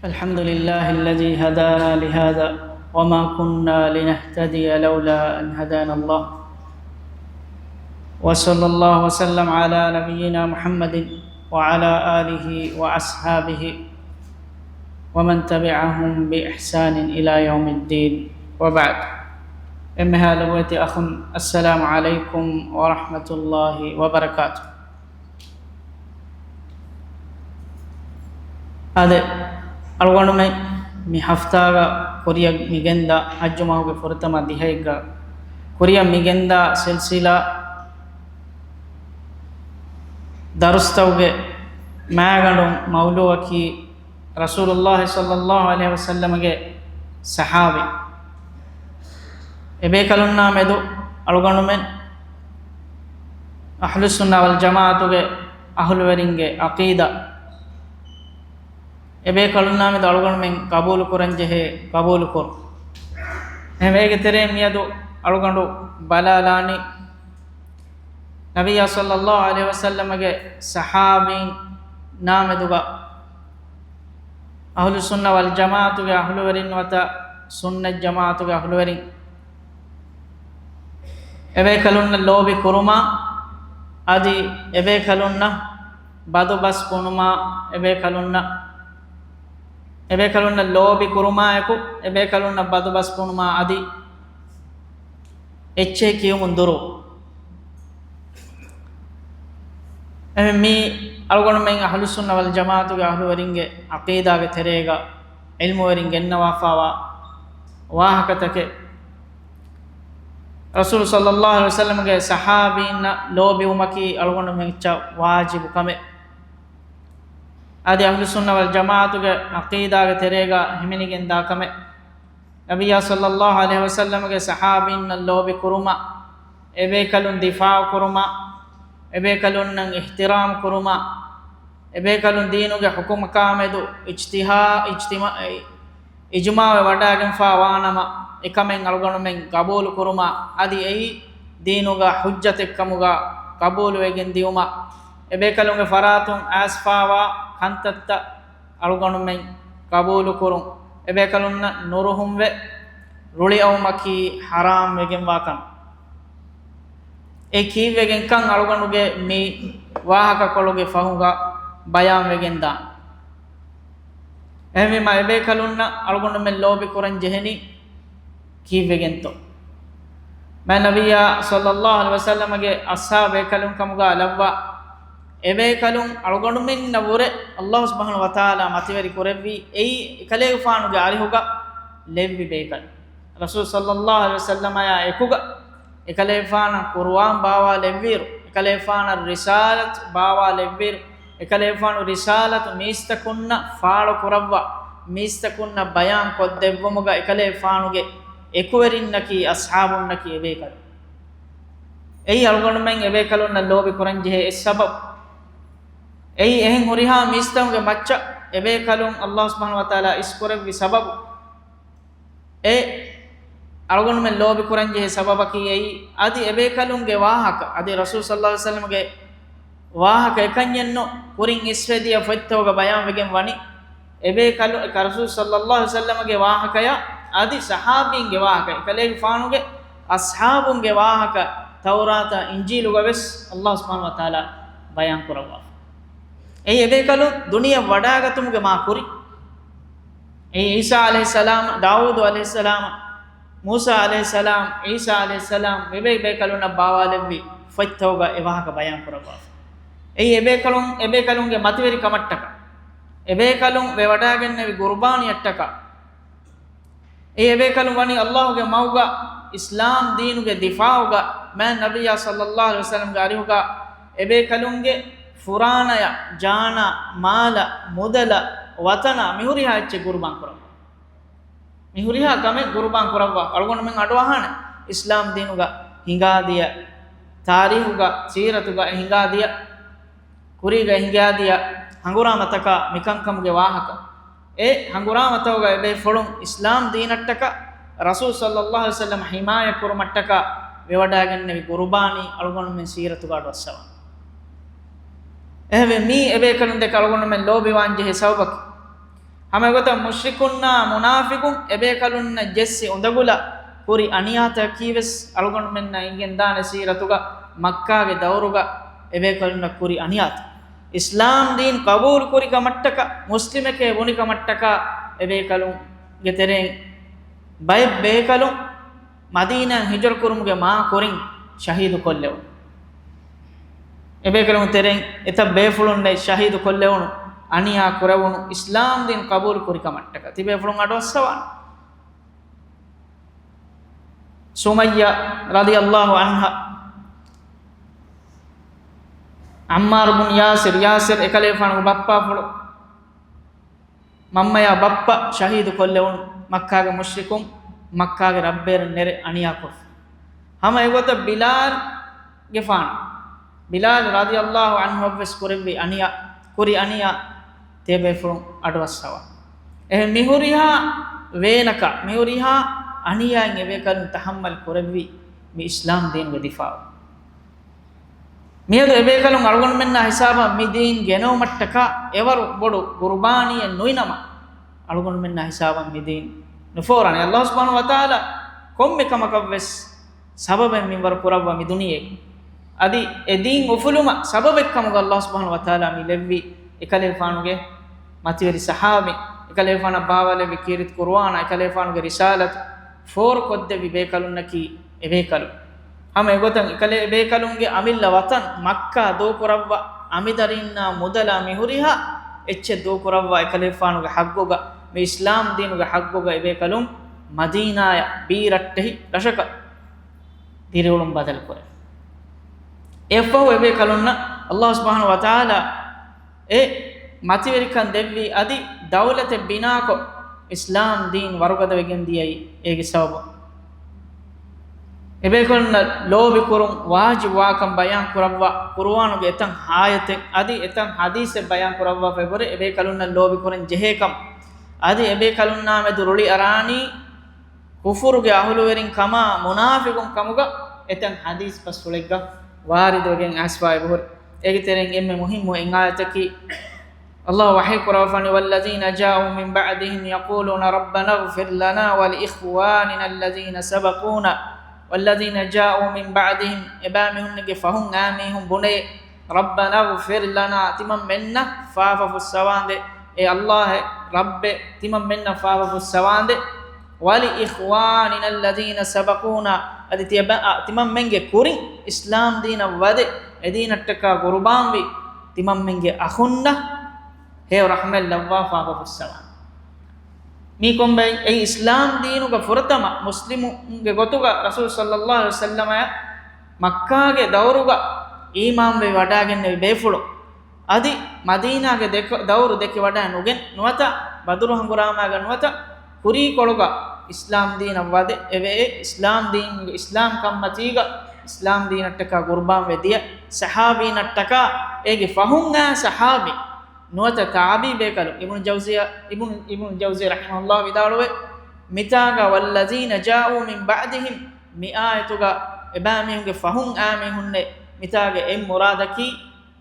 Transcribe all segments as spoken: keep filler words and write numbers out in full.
الحمد لله الذي هدانا لهذا وما كنا لنهتدي لولا أن هدانا الله. وصلى الله وسلم على نبينا محمد وعلى آله وأصحابه ومن تبعهم بإحسان إلى يوم الدين. وبعد. އެންމެހާ ލޮބުވެތި އަޚުން، السلام عليكم ورحمة الله وبركاته. އާދެ، އަޅުގަނޑުމެން މި ހަފްތާގަ ކުރިއަށް މިގެންދާ ޙައްޖު މަހުގެ ފުރަތަމަ ދިހައެއްގަ ކުރިއަށް މިގެންދާ ސިލްސިލާ ދަރުސްތަކުގެ މާގަނޑު މައުޟޫޢަކީ ރަސޫލުﷲ ޞައްލަﷲ ޢަލައިހި ވަސައްލަމަގެ ޞަޙާބީ. އެބޭކަލުންނާ މެދު އަޅުގަނޑުމެން އަހްލުއްސުންނަ ވަލްޖަމާޢަތުގެ އަހުލުވެރިންގެ ޢަޤީދާ، އެބޭކަލުންނާ މެދު އަޅުގަނޑުމެން ޤަބޫލު ކުރަންޖެހޭ ޤަބޫލު ކުރުން. އެހެންވެ އޭގެ ތެރެއިން މިއަދު އަޅުގަނޑު ބަލާލާނީ، ނަބިއްޔާ ޞައްލަﷲ ޢަލައިހި ވަސައްލަމަގެ ޞަޙާބީންނާ މެދުގަ އަހުލުއްސުންނަ ވަލްޖަމާޢަތުގެ އަހުލުވެރިން ނުވަތަ ސުންނަތް ޖަމާޢަތުގެ އަހުލުވެރިން، އެބޭކަލުންނަށް ލޯބި ކުރުމާ، އަދި އެބޭކަލުންނަށް ބަދުބަސް ބުނުމާ، އެބޭކަލުންނަށް، އެބޭކަލުންނަށް ލޯބި ކުރުމާއެކު، އެބޭކަލުންނަށް ބަދުބަސް ބުނުމާ އަދި އެއްޗެހި ކިޔުމުން ދުރު. އެހެން މީ އަޅުގަނޑުމެން އަހުލުއްސުންނަ ވަލްޖަމާޢަތުގެ އަހުލުވެރިންގެ ޢަޤީދާގެ ތެރޭގަ ޢިލްމުވެރިން ގެންނަވާފާވާ ވާހަކަތަކެއް. ރަސޫލު ޞައްލަﷲ ޢަލައިހި ވަސައްލަމަގެ ޞަޙާބީންނަށް ލޯބިވުމަކީ އަޅުގަނޑުމެން އެއްޗަށް ވާޖިބު ކަމެއް. އަދި އަހްލުއްސުންނަ ވަލްޖަމާޢަތުގެ ޢަޤީދާގެ ތެރޭގަ ހިމެނިގެންދާ ކަމެއް. ނަބިއްޔާ ޞައްލަﷲ ޢަލައިހި ވަސައްލަމަގެ ޞަޙާބީންނަށް ލޯބި ކުރުމަށް، އެބޭކަލުން ދިފާޢު ކުރުމަށް، އެބޭކަލުންނަށް އިޙްތިރާމް ކުރުމަށް، އެބޭކަލުން ދީނުގެ ޙުކުމަކާމެދު އިޖްތިހާ-، އިޖްތިމާ-، އިޖުމާޢުވެ ވަޑައިގެންފާ ވާނަމަ، އެކަމެއް އަޅުގަނޑުމެން ޤަބޫލު ކުރުމަށް، އަދި އެއީ ދީނުގަ ޙުއްޖަތެއްކަމުގަ ޤަބޫލުވެގެން ދިއުމަށް، އެބޭކަލުންގެ ފަރާތުން އައިސްފާވާ ކަންތައްތައް އަޅުގަނޑުމެން ޤަބޫލުކުރުން، އެބޭކަލުންނަށް ނުރުހުންވެ ރުޅިއައުމަކީ ޙަރާމް ވެގެންވާ ކަމެއް. އެ ކީއްވެގެންކަން އަޅުގަނޑުގެ މި ވާހަކަކޮޅުގެ ފަހުގަ ބަޔާންވެގެންދާނެ. އެހެންވީމަ އެބޭކަލުންނަށް އަޅުގަނޑުމެން ލޯބި ކުރަން ޖެހެނީ ކީއްވެގެންތޯ؟ މާތް ނަބިއްޔާ ޞައްލަﷲ ޢަލައިހި ވަސައްލަމަގެ އަޞްޙާބު ބޭކަލުން ކަމުގަ ލައްވާ، އެބޭކަލުން އަޅުގަނޑުމެންނަށް ވުރެ ﷲ ސުބްޙާނަހޫ ވަތަޢާލާ މަތިވެރި ކުރެއްވީ އެއީ އެކަލޭގެފާނުގެ އަރިހުގަ ލެއްވި ބޭކަލުން. ރަސޫލު ޞައްލަﷲ ޢަލައިހި ވަސައްލަމާއާ އެކުގަ އެކަލޭގެފާނަށް ޤުރުއާން ބާވާލެއްވިއިރު، އެކަލޭގެފާނަށް ރިސާލަތު ބާވާލެއްވިއިރު، އެކަލޭގެފާނު ރިސާލަތު މީސްތަކުންނަށް ފާޅުކުރައްވާ، މީސްތަކުންނަށް ބަޔާން ކޮށްދެއްވުމުގަ އެކަލޭގެފާނުގެ އެކުވެރިންނަކީ، އަޞްޙާބުންނަކީ އެބޭކަލުން. އެއީ އަޅުގަނޑުމެން އެބޭކަލުންނަށް ލޯބި ކުރަންޖެހޭ އެއް ސަބަބު. އެއީ އެހެން ހުރިހާ މީސްތަކުގެ މައްޗަށް އެބޭކަލުން ﷲ ސުބްޙާނަހޫ ވަތަޢާލާ އިސްކުރެއްވި ސަބަބު. އެ އަޅުގަނޑުމެން ލޯބި ކުރަންޖެހޭ ސަބަބަކީ އެއީ، އަދި އެބޭކަލުންގެ ވާހަކަ، އަދި ރަސޫލު ޞައްލަﷲ ޢަލައިހި ވަސައްލަމަގެ ވާހަކަ އެކަންޏެއްނު، ކުރިން އިސްވެދިޔަ ފޮތްތަކުގަ ބަޔާންވެގެން ވަނީ، އެބޭކަލު، އެ ރަސޫލު ޞައްލަﷲ ޢަލައިހި ވަސައްލަމަގެ ވާހަކަޔާ، އަދި ޞަޙާބީންގެ ވާހަކަ، އެކަލޭގެފާނުގެ އަޞްޙާބުންގެ ވާހަކަ، ތައުރާތާ އިންޖީލުގަ ވެސް ﷲ ސުބްޙާނަހޫ ވަތަޢާލާ ބަޔާން ކުރައްވާފަ. އެއީ އެބޭކަލުން ދުނިޔެ ވަޑައިގަތުމުގެ މާ ކުރިން. އެއީ ޢީސާ ޢަލައިހިއްސަލާމް، ދާވޫދު ޢަލައިހިއްސަލާމް، މޫސާ ޢަލައިހިއްސަލާމް، ޢީސާ ޢަލައިހިއްސަލާމް، އެބައި ބޭކަލުންނަށް ބާވާލެއްވި ފޮތްތަކުގަ އެ ވާހަކަ ބަޔާން ކުރައްވާފަ. އެއީ އެބޭކަލުން، އެބޭކަލުންގެ މަތިވެރި ކަމަށްޓަކާ، އެބޭކަލުން ވެވަޑައިގެންނެވި ޤުރުބާނީއަށްޓަކާ، އެ އެބޭކަލުން ވަނީ ﷲގެ މަގުގަ އިސްލާމް ދީނުގެ ދިފާޢުގަ މާތް ނަބިއްޔާ ޞައްލަﷲ ޢަލައިހި ވަސައްލަމްގެ އަރިހުގަ އެބޭކަލުންގެ ފުރާނަޔަށް، ޖާނަށް، މާލަށް، މުދަލަށް، ވަތަނަށް މިހުރިހާ އެއްޗެއް ޤުރުބާން ކުރައްވާ. މިހުރިހާ ކަމެއް ޤުރުބާން ކުރައްވާ. އަޅުގަނޑުމެން އަޑުއަހާނެ އިސްލާމް ދީނުގަ ހިނގާދިޔަ، ތާރީޚުގަ، ސީރަތުގަ އެ ހިނގާދިޔަ ކުރީގަ ހިނގާދިޔަ ހަނގުރާމަތަކާ މިކަންކަމުގެ ވާހަކަ. އެ ހަނގުރާމަތަކުގަ އެބޭފުޅުން އިސްލާމް ދީނަށްޓަކާ، ރަސޫލު ޞައްލަﷲ ޢަލައިހި ވަސައްލަމަ ޙިމާޔަތް ކުރުމަށްޓަކާ ވެވަޑައިގެންނެވި ޤުރުބާނީ އަޅުގަނޑުމެން ސީރަތުގަ އަޑުއައްސަވާ. އެހެންވެ، މީ އެބޭކަލުން ދެކެ އަޅުގަނޑުމެން ލޯބިވާން ޖެހޭ ސަބަބަކީ، ހަމަ އެގޮތަށް މުޝްރިކުންނާ މުނާފިޤުން އެބޭކަލުންނަށް ޖެއްސި އުނދަގުލަށް ކުރި އަނިޔާތަކީވެސް އަޅުގަނޑުމެންނަށް އެނގިގެންދާނެ ސީރަތުގަ މައްކާގެ ދައުރުގަ އެބޭކަލުންނަށް ކުރި އަނިޔާތައް. އިސްލާމް ދީން ޤަބޫލު ކުރި ކަމަށްޓަކާ، މުސްލިމެކޭ ބުނި ކަމަށްޓަކާ އެބޭކަލުންގެ ތެރެއިން ބައެއް ބޭކަލުން މަދީނާއަށް ހިޖުރަ ކުރުމުގެ މާ ކުރިން ޝަހީދު ކޮށްލެވުނު. އެބޭކަލުން ތެރެއިން އެތައް ބޭފުޅުންނެއް ޝަހީދު ކޮށްލެވުނު، އަނިޔާ ކުރެވުނު، އިސްލާމް ދީން ޤަބޫލު ކުރި ކަމަށްޓަކާ ތިބޭފުޅުން އަޑުއައްސަވާނެ. ސުމައްޔާ ރަޟިޔަﷲ ޢަންހާ، ޢައްމާރު ބުން ޔާސިރު، ޔާސިރު އެކަލޭފާނުގެ ބައްޕާފުޅު. މަންމަޔާ ބައްޕަ ޝަހީދު ކޮށްލެވުނު، މައްކާގެ މުޝްރިކުން މައްކާގެ ރަށްބޭރަށް ނެރެ އަނިޔާކޮށްފި. ހަމަ އެގޮތަށް ބިލާލްގެފާނު، ބިލާލް ރަޟިޔަﷲ ޢަންހުއަށްވެސް ކުރެއްވި އަނިޔާ، ކުރި އަނިޔާ ތިޔަބޭފުޅުން އަޑުއައްސަވާ. އެހެން މިހުރިހާ ވޭނަކާ، މިހުރިހާ އަނިޔާއިން އެބޭކަލުން ތަޙައްމަލް ކުރެއްވީ މި އިސްލާމް ދީނުގެ ދިފާޢު. މިއަދު އެބޭކަލުން އަޅުގަނޑުމެންނާ ހިސާބަށް މި ދީން ގެނައުމަށްޓަކާ އެވަރު ބޮޑު ޤުރުބާނީއެއް ނުއިނަމަ، އަޅުގަނޑުމެންނާ ހިސާބަށް މި ދީން ނުފޯރާނެ. ﷲ ސުބްޙާނަހޫ ވަތަޢާލާ ކޮންމެ ކަމަކަށްވެސް ސަބަބެއް މިންވަރު ކުރައްވާ މި ދުނިޔެ. އަދި އެ ދީން އުފުލުމަށް ސަބަބެއްކަމުގަ ﷲ ސުބްޙާނަހޫ ވަތަޢާލާ މި ލެއްވި އެކަލޭފާނުގެ މަތިވެރި ޞަޙާބީން، އެކަލޭފާނަށް ބާވާލެއްވި ކީރިތި ޤުރުއާނާ، އެކަލޭފާނުގެ ރިސާލަތު ފޯރުކޮށްދެއްވި ބޭކަލުންނަކީ އެބޭކަލުން. ހަމަ އެގޮތަށް އެކަލޭ އެބޭކަލުންގެ އަމިއްލަ ވަޠަން މައްކާ ދޫކުރައްވާ، އަނބިދަރީންނާ މުދަލާ މިހުރިހާ އެއްޗެއް ދޫކުރައްވާ، އެކަލޭފާނުގެ ޙައްޤުގަ، މި އިސްލާމް ދީނުގެ ޙައްޤުގަ އެބޭކަލުން މަދީނާޔަށް ބީރައްޓެހި ރަށަކަށް ދިރިއުޅުން ބަދަލުކުރޭ. އެއަށްފަހު އެބޭކަލުންނަށް ﷲ ސުބްޙާނަހޫ ވަތަޢާލާ އެ މަތިވެރިކަން ދެއްވީ، އަދި ދައުލަތެއް ބިނާކޮށް، އިސްލާމް ދީން ވަރުގަދަވެގެން ދިޔައީ އޭގެ ސަބަބުން. އެބޭކަލުންނަށް ލޯބިކުރުން ވާޖިބުވާކަން ބަޔާން ކުރައްވާ، ޤުރުއާނުގެ އެތައް އާޔަތެއް އަދި އެތައް ޙަދީޘެއް ބަޔާން ކުރައްވާފައި ބުރެ، އެބޭކަލުންނަށް ލޯބިކުރަން ޖެހޭކަން އަދި އެބޭކަލުންނާމެދު ރުޅި އަރާނީ ކުފުރުގެ އަހުލުވެރިން ކަމާ، މުނާފިޤުން ކަމުގަ އެތައް ޙަދީޘް ބަސްފުޅެއްގަ ވާރިދުވެގެން އައިސްފައި ބުހުރި. އޭގެ ތެރެއިން އެންމެ މުހިއްމު އެއް އާޔަތަކީ، ﷲ ވަޙީ ކުރައްވާފަނީ، والذين جاءوا من بعدهم يقولون ربنا اغفر لنا ولإخواننا الذين سبقونا والذين جاءوا من بعدهم، އެބައިމީހުންގެ ފަހުން އައި މީހުން ބުނޭ، ربنا اغفر لنا، ތިމަންމެންނަށް ފާފަ ފުއްސަވާނދޭ. އޭ ﷲ، އޭ ރައްބޭ، ތިމަންމެންނަށް ފާފަ ފުއްސަވާނދޭ. ولإخواننا الذين سبقونا، އަދި ތިޔަބަ-، އަ، ތިމަންމެންގެ ކުރިން އިސްލާމް ދީނަށް ވަދެ، އެދީނަށްޓަކާ ޤުރުބާންވި ތިމަންމެންގެ އަޚުންނަށް ހެޔޮ ރަޙްމަތް ލައްވާ ފާފަ ފުއްސަވާނދޭ. މީ ކޮންބައި؟ އެއީ އިސްލާމް ދީނުގަ ފުރަތަމަ މުސްލިމުންގެ ގޮތުގަ ރަސޫލު ޞައްލައްލާހު ޢަލައިހި ވަސައްލަމައަށް މައްކާގެ ދައުރުގަ އީމާންވެ ވަޑައިގެންނެވި ބޭފުޅުން، އަދި މަދީނާގެ ދެކޮ-، ދައުރު ދެކެ ވަޑައި ނުގެން ނުވަތަ ބަދުރު ހަނގުރާމާގަ ނުވަތަ ކުރީކޮޅުގަ އިސްލާމް ދީނަށް ވަދެ އެވެ، އެ އިސްލާމް ދީންގެ އިސްލާމް ކަންމަތީގަ އިސްލާމް ދީނަށްޓަކާ ޤުރުބާންވެ ދިޔަ ޞަޙާބީނަށްޓަކާ އޭގެ ފަހުން އައި ޞަޙާބީ ނުވަތަ ތާބިޢީ ބޭކަލުން، އިބްނު ޖައުޒީ، އިބްނު، އިބްނު ޖައުޒީ ރަޙިމަހުﷲ ވިދާޅުވޭ، މިތާގަ والذين جاءوا من بعدهم، މި އާޔަތުގަ އެބައިމީހުންގެ ފަހުން އައިމީހުންނޭ، މިތާގެ އެއް މުރާދަކީ،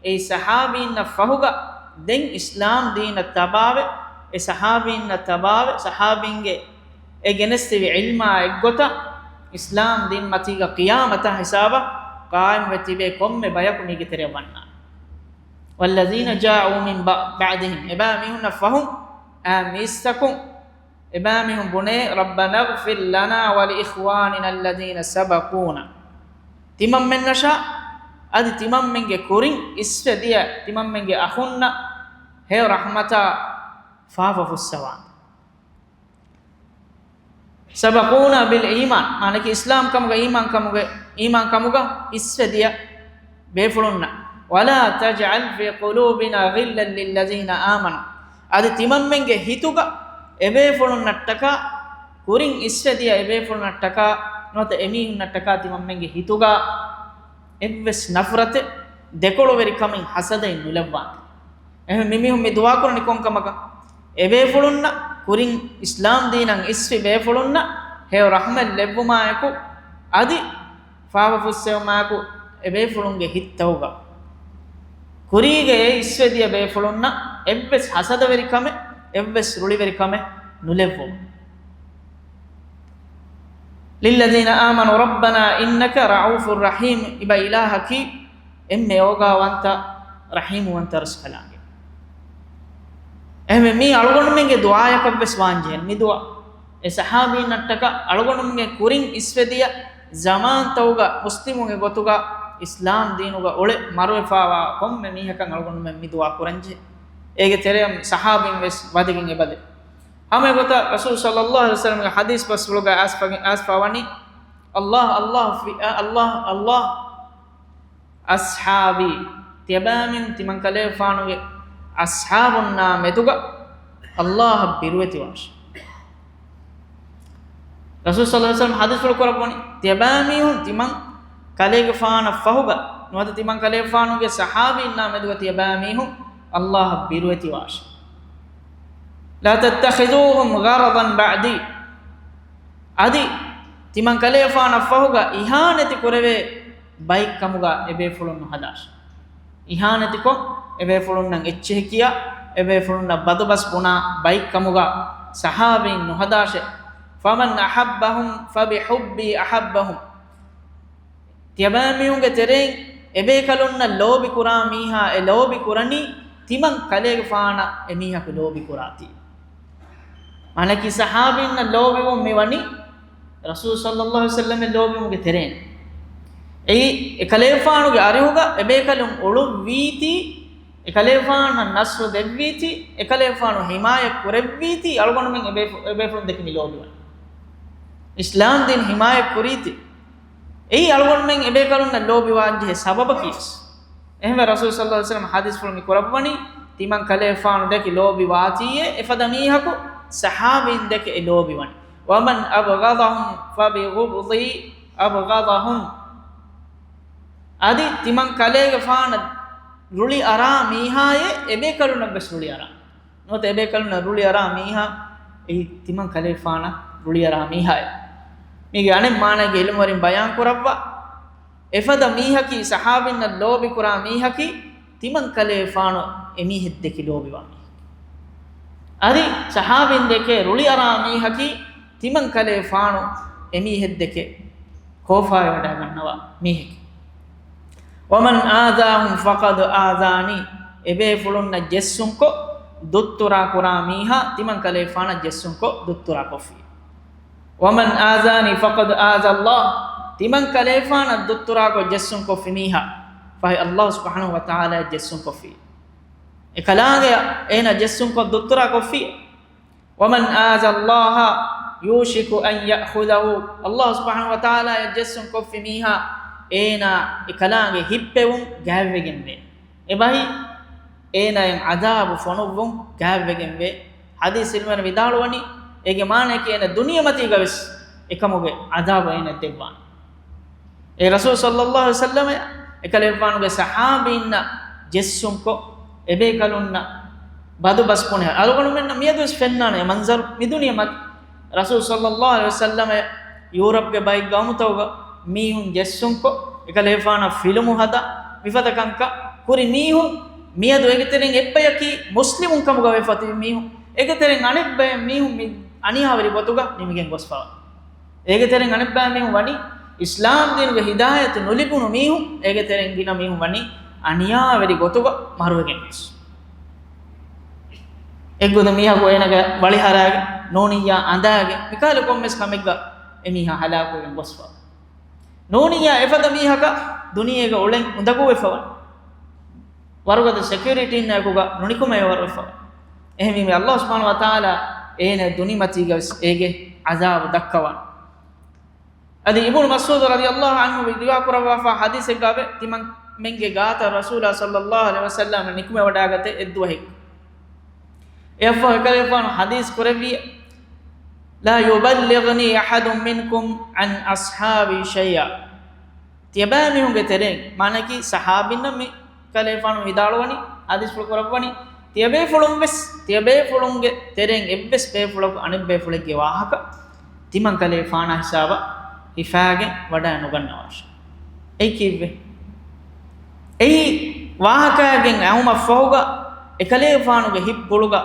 އެއީ ޞަޙާބީންނަށް ފަހުގަ ދެން އިސްލާމް ދީނަށް ތަބާވެ، އެ ޞަޙާބީންނަށް ތަބާވެ، ޞަޙާބީންގެ އެ ގެނެސްދެވި ޢިލްމާ އެއްގޮތަށް އިސްލާމް ދީން މަތީގަ ޤިޔާމަތާ ހިސާބަށް ޤާއިމްވެ ތިބޭ ކޮންމެ ބަޔަކު މީގެ ތެރެއަށް ވަންނާނެ. والذين جاءوا من ب-، بعدهم، އެބައިމީހުންނަށް ފަހުން އައި މީސްތަކުން، އެބައިމީހުން ބުނޭ، ربنا اغفر لنا ولإخواننا الذين سبقونا، ތިމަންމެންނަށާ އަދި ތިމަންމެންގެ ކުރިން އިސްވެ ދިޔަ ތިމަންމެންގެ އަޚުންނަށް ހެޔޮ ރަޙްމަތާ ފާފަ ފުއްސަވާނދޭ. سبقونا بالإيمان، މާނައަކީ އިސްލާމް ކަމުގަ، އީމާން ކަމުގަ، އީމާން ކަމުގަ އިސްވެ ދިޔަ ބޭފުޅުންނަށް، ولا تجعل في قلوبنا غلا للذين آمنوا، އަދި ތިމަންމެންގެ ހިތުގަ އެބޭފުޅުންނަށްޓަކާ، ކުރިން އިސްވެ ދިޔަ އެބޭފުޅުންނަށްޓަކާ ނުވަތަ އެމީހުންނަށްޓަކާ ތިމަންމެންގެ ހިތުގަ އެއްވެސް ނަފްރަތެއް، ދެކޮޅުވެރިކަމެއް، ޙަސަދައެއް ނުލައްވާން. އެހެން މިމީހުން މި ދުޢާ ކުރަނީ ކޮން ކަމަކަށް؟ އެބޭފުޅުންނަށް، ކުރިން އިސްލާމް ދީނަށް އިސްވި ބޭފުޅުންނަށް ހެޔޮ ރަޙްމަތް ލެއްވުމާއެކު، އަދި ފާފަ ފުއްސެވުމާއެކު އެބޭފުޅުންގެ ހިތްތަކުގަ ކުރީގެ އެ އިސްވެ ދިޔަ ބޭފުޅުންނަށް އެއްވެސް ހަސަދަވެރި ކަމެއް އެއްވެސް ރުޅިވެރި ކަމެއް ނުލެއްވުން. للذين آمنوا ربنا إنك رؤوف رحيم، އިބަ އިލާހަކީ އެންމެ އޯގާވަންތަ ރަޙީމުވަންތަ ރަސްކަލާނގެ. އެހެންވެ މީ އަޅުގަނޑުމެންގެ ދުޢާޔަކަށްވެސް ވާންޖެހޭނެ މި ދުޢާ. އެ ޞަޙާބީންނަށްޓަކާ އަޅުގަނޑުމެންގެ ކުރިން އިސްވެދިޔަ ޒަމާންތަކުގަ މުސްލިމުންގެ ގޮތުގަ އިސްލާމް ދީނުގަ އުޅެ މަރުވެފާވާ ކޮންމެ މީހަކަށް އަޅުގަނޑުމެން މި ދުޢާ ކުރަންޖެހޭ. އޭގެ ތެރެއަށް ޞަޙާބީން ވެސް ވަދެގެން އެބަދޭ. ހަމަ އެގޮތަށް ރަސޫލު ޞައްލައްލާހު ޢަލައިހި ވަސައްލަމްގެ ޙަދީޘް ބަސްފުޅުގައި އައިސްފަ، އައިސްފަ ވަނީ، الله، الله في، الله، الله، أصحابي، ތިޔަބައިމީހުން ތިމަން ކަލޭގެފާނުގެ އަޞްޙާބުންނާ މެދުގަ ﷲ އަށް ބިރުވެތިވާށި. ރަސޫލު ޞައްލައްލާހު ޢަލައިހި ވަސައްލަމް ޙަދީޘްފުޅު ކުރައްވަނީ، ތިޔަބައިމީހުން ތިމަން ކަލޭގެފާނަށް ފަހުގަ ނުވަތަ ތިމަން ކަލޭގެފާނުގެ ޞަޙާބީންނާ މެދުގަ ތިޔަބައިމީހުން ﷲ އަށް ބިރުވެތިވާށި. لا تتخذوهم غرضا بعدي. އަދި ތިމަން ކަލޭގެފާނަށް ފަހުގަ އިހާނެތި ކުރެވޭ ބައެއްކަމުގަ އެބޭފުޅުން ނުހަދާށެ. އިހާނެތިކޮށް، އެބޭފުޅުންނަށް އެއްޗެހި ކިޔާ، އެބޭފުޅުންނަށް ބަދުބަސް ބުނާ ބައެއްކަމުގަ ޞަޙާބީން ނުހަދާށެ. فمن أحبهم فبحبي أحبهم. ތިޔަބައިމީހުންގެ ތެރެއިން އެބޭކަލުންނަށް ލޯބިކުރާ މީހާ އެ ލޯބި ކުރަނީ ތިމަން ކަލޭގެފާނަށް އެމީހަކު ލޯބި ކުރާތީ. މާނައަކީ ޞަޙާބީންނަށް ލޯބިވުން މިވަނީ ރަސޫލު ޞައްލައްލާހު ޢަލައިހި ވަސައްލަމަށް ލޯބިވުމުގެ ތެރޭން. އެއީ، އެކަލޭގެފާނުގެ އަރިހުގަ އެބޭކަލުން އުޅުއްވީތީ، އެކަލޭގެފާނަށް ނަޞްރު ދެއްވީތީ، އެކަލޭގެފާނު ޙިމާޔަތް ކުރެއްވީތީ، އަޅުގަނޑުމެން އެބޭފު-، އެބޭފުޅުން ދެކެ މި ލޯބިވަނީ. އިސްލާމް ދީން ޙިމާޔަތް ކުރީތީ. އެއީ އަޅުގަނޑުމެން އެބޭކަލުންނަށް ލޯބިވާންޖެހޭ ސަބަބަކީވެސް. އެހެންވެ ރަސޫލު ޞައްލައްލާހު ޢަލައިހި ވަސައްލަމަ ޙަދީޘްފުޅު މި ކުރައްވަނީ، ތިމަން ކަލޭގެފާނު ދެކެ ލޯބިވާތީއޭ، އެފަދަ މީހަކު ޞަޙާބީން ދެކެ އެ ލޯބިވަނީ. ومن أبغضهم فببغضي أبغضهم. އަދި ތިމަން ކަލޭގެފާނަށް ރުޅި އަރާ މީހާއޭ، އެބޭކަލުންނަށްވެސް ރުޅި އަރާ. ނުވަތަ އެބޭކަލުންނަށް ރުޅިއަރާ މީހާ، އެއީ ތިމަން ކަލޭގެފާނަށް ރުޅިއަރާ މީހާއެއް. މީގެ އަނެއް މާނައެއްގެ ޢިލްމުވެރިން ބަޔާން ކުރައްވާ، އެފަދަ މީހަކީ ޞަޙާބީންނަށް ލޯބިކުރާ މީހަކީ، ތިމަން ކަލޭގެފާނު އެމީހެއްދެކެ ލޯބިވާ މީހެއް. އަދި ޞަޙާބީންދެކެ ރުޅިއަރާ މީހަކީ، ތިމަން ކަލޭގެފާނު އެމީހެއްދެކެ ކޯފާވެވަޑައިގަންނަވާ މީހެކޭ. ومن آذاهم فقد آذاني. އެބޭފުޅުންނަށް ޖެއްސުންކޮށް، ދުއްތުރާ ކުރާ މީހާ، ތިމަން ކަލޭގެފާނަށް ޖެއްސުންކޮށް، ދުއްތުރާ ކޮށްފި. ومن آذاني فقد آذى الله. ތިމަން ކަލޭގެފާނަށް ދުއްތުރާކޮށް ޖެއްސުން ކޮށްފި މީހާ، ފަހެ ﷲ ސުބްޙާނަހު ވަތަޢާލާ ޖެއްސުން ކޮށްފި. އެކަލާނގެއަށް އޭނަ ޖެއްސުން ކޮށް ދުއްތުރާ ކޮށްފި. ومن آذى الله يوشك أن يأخذه. ﷲ ސުބްޙާނަހު ވަތަޢާލާ ޖެއްސުން ކޮށްފި މީހާ، އޭނާ އެކަލާނގެ ހިއްޕެވުން ގާތްވެގެންވޭ. އެބަހީ، އޭނާއަށް ޢަޛާބު ފޮނުއްވުން ގާތްވެގެންވޭ. ޙަދީޘް ޢިލްމުވެރިން ވިދާޅުވަނީ، އޭގެ މާނައަކީ އޭނަ ދުނިޔެމަތީގަވެސް އެކަމުގެ ޢަޛާބު އޭނަ ދެއްވާނެ. އެ ރަސޫލު ޞައްލައްލާހު ޢަލައިހި ވަސައްލަމަ އެކަލޭގެފާނުގެ ޞަޙާބީންނަށް ޖެއްސުންކޮށް، އެބޭކަލުންނަށް ބަދުބަސް ބުނެ، އަޅުގަނޑުމެންނަށް މިއަދުވެސް ފެންނާނެ އެ މަންޒަރު މިދުނިޔެ މަތި. ރަސޫލު ޞައްލައްލާހު ޢަލައިހި ވަސައްލަމަ ޔޫރަޕްގެ ބައެއް ގައުމުތަކުގަ މީހުން ޖެއްސުންކޮށް، އެކަލޭގެފާނަށް ފިލުމު ހަދާ، މިފަދަ ކަންކަން ކުރި މީހުން، މިއަދު އޭގެ ތެރެއިން އެއްބަޔަކީ މުސްލިމުން ކަމުގަ ވެފަ ތިބި މީހުން، އޭގެ ތެރެއިން އަނެއްބައެއް މީހުން މި އަނިޔާވެރި ގޮތުގަ ނިމިގެން ގޮސްފަވާ. އޭގެ ތެރެއިން އަނެއްބައި މީހުން ވަނީ އިސްލާމް ދީނުގެ ހިދާޔަތު ނުލިބުނު މީހުން، އޭގެ ތެރެއިން ގިނަ މީހުން ވަނީ އަނިޔާވެރި ގޮތުގަ މަރުވެގެން ވެސް. އެއްގޮތަށް މީހަކު އޭނަގެ ވަޅި ހަރާގެން، ނޫނިއްޔާ އަނދާގެން، މިކަހަލަ ކޮންމެސް ކަމެއްގަ އެމީހާ ހަލާކުވެގެން ގޮސްފަ. ނޫނިއްޔާ އެފަދަ މީހަކަށް ދުނިޔޭގަ އުޅެން އުނދަގޫވެފަ ވަނީ. ވަރުގަދަ ސެކިއުރިޓީންނާއެކުގަ ނުނިކުމެވޭވަރު ވެފަ. އެހެންވީމަ ﷲ ސުބްޙާނަހު ވަތަޢާލާ އޭނަ ދުނިމަތީގަވެސް އޭގެ ޢަޛާބު ދައްކަވާނެ. އަދި އިބްނު މަސްޢޫދު ރަޟިޔަﷲ ޢަންހު ރިވާ ކުރައްވާފާ ޙަދީޘެއްގައި ތިމަންމެންގެ ގާތަށް ރަސޫލާ ޞައްލައްލާހު ޢަލައިހި ވަސައްލަމަ ނިކުމެވަޑައިގަތޭ އެއްދުވަހެއް. އެއަށްފަހު އެކަލޭގެފާނު ޙަދީޘް ކުރެއްވި، لا يبلغني أحد منكم عن أصحابي شيئا. ތިޔަބައިމީހުންގެ ތެރެއިން، މާނައަކީ ޞަޙާބީންނަށް މި ކަލޭފާނު ވިދާޅުވަނީ، ޙަދީޘްފުޅު ކުރައްވަނީ، ތިޔަބޭފުޅުން ވެސް، ތިޔަބޭފުޅުންގެ ތެރެއިން އެއްވެސް ބޭފުޅަކު އަނެއްބޭފުޅެއްގެ ވާހަކަ ތިމަން ކަލޭފާނާ ހިސާބަށް ހިފާގެން ވަޑައި ނުގަންނަވާށި. އެއީ ކީއްވެ؟ އެއީ ވާހަކައިގެން އައުމަށްފަހުގަ އެކަލޭފާނުގެ ހިތްޕުޅުގަ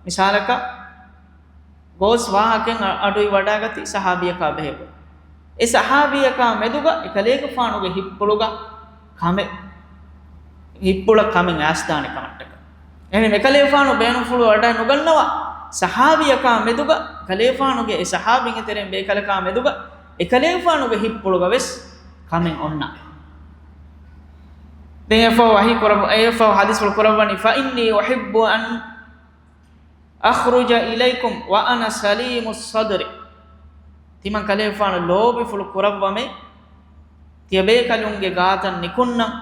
މިސާލަކަށް، ގޯސް ވާހަކައިން އަ-، އަޑުއިވަޑާގަތީ ސަހާބީއަކާ ބެހޭ. އެ ސަހާބީއަކާ މެދުގަ އެކަލޭގެފާނުގެ ހިތްޕުޅުގަ ކަމެއް، ހިތްޕުޅަށް ކަމެއް އައިސްދާނެ ކަމަށްޓަކަ. އެހެން އެކަލޭފާނު ބޭނުންފުޅު ވަޑައި ނުގަންނަވާ ސަހާބީއަކާ މެދުގަ، އެކަލޭފާނުގެ އެ ސަހާބީންގެ ތެރެއިން ބޭކަލަކާ މެދުގަ، އެކަލޭފާނުގެ ހިތްޕުޅުގަ ވެސް ކަމެއް އޮންނާނެ. ދެން އެއަށްފަހު ވަޙީ ކުރައްވަ-، އެއަށްފަހު ޙަދީޘްފުޅު ކުރައްވަނީ، "فإني أحب أن أخرج إليكم وأنا سليم الصدر." ތިމަން ކަލޭފާނު ލޯބިފުޅު ކުރައްވަމޭ، ތިޔަބޭކަލުންގެ ގާތަށް ނިކުންނަން،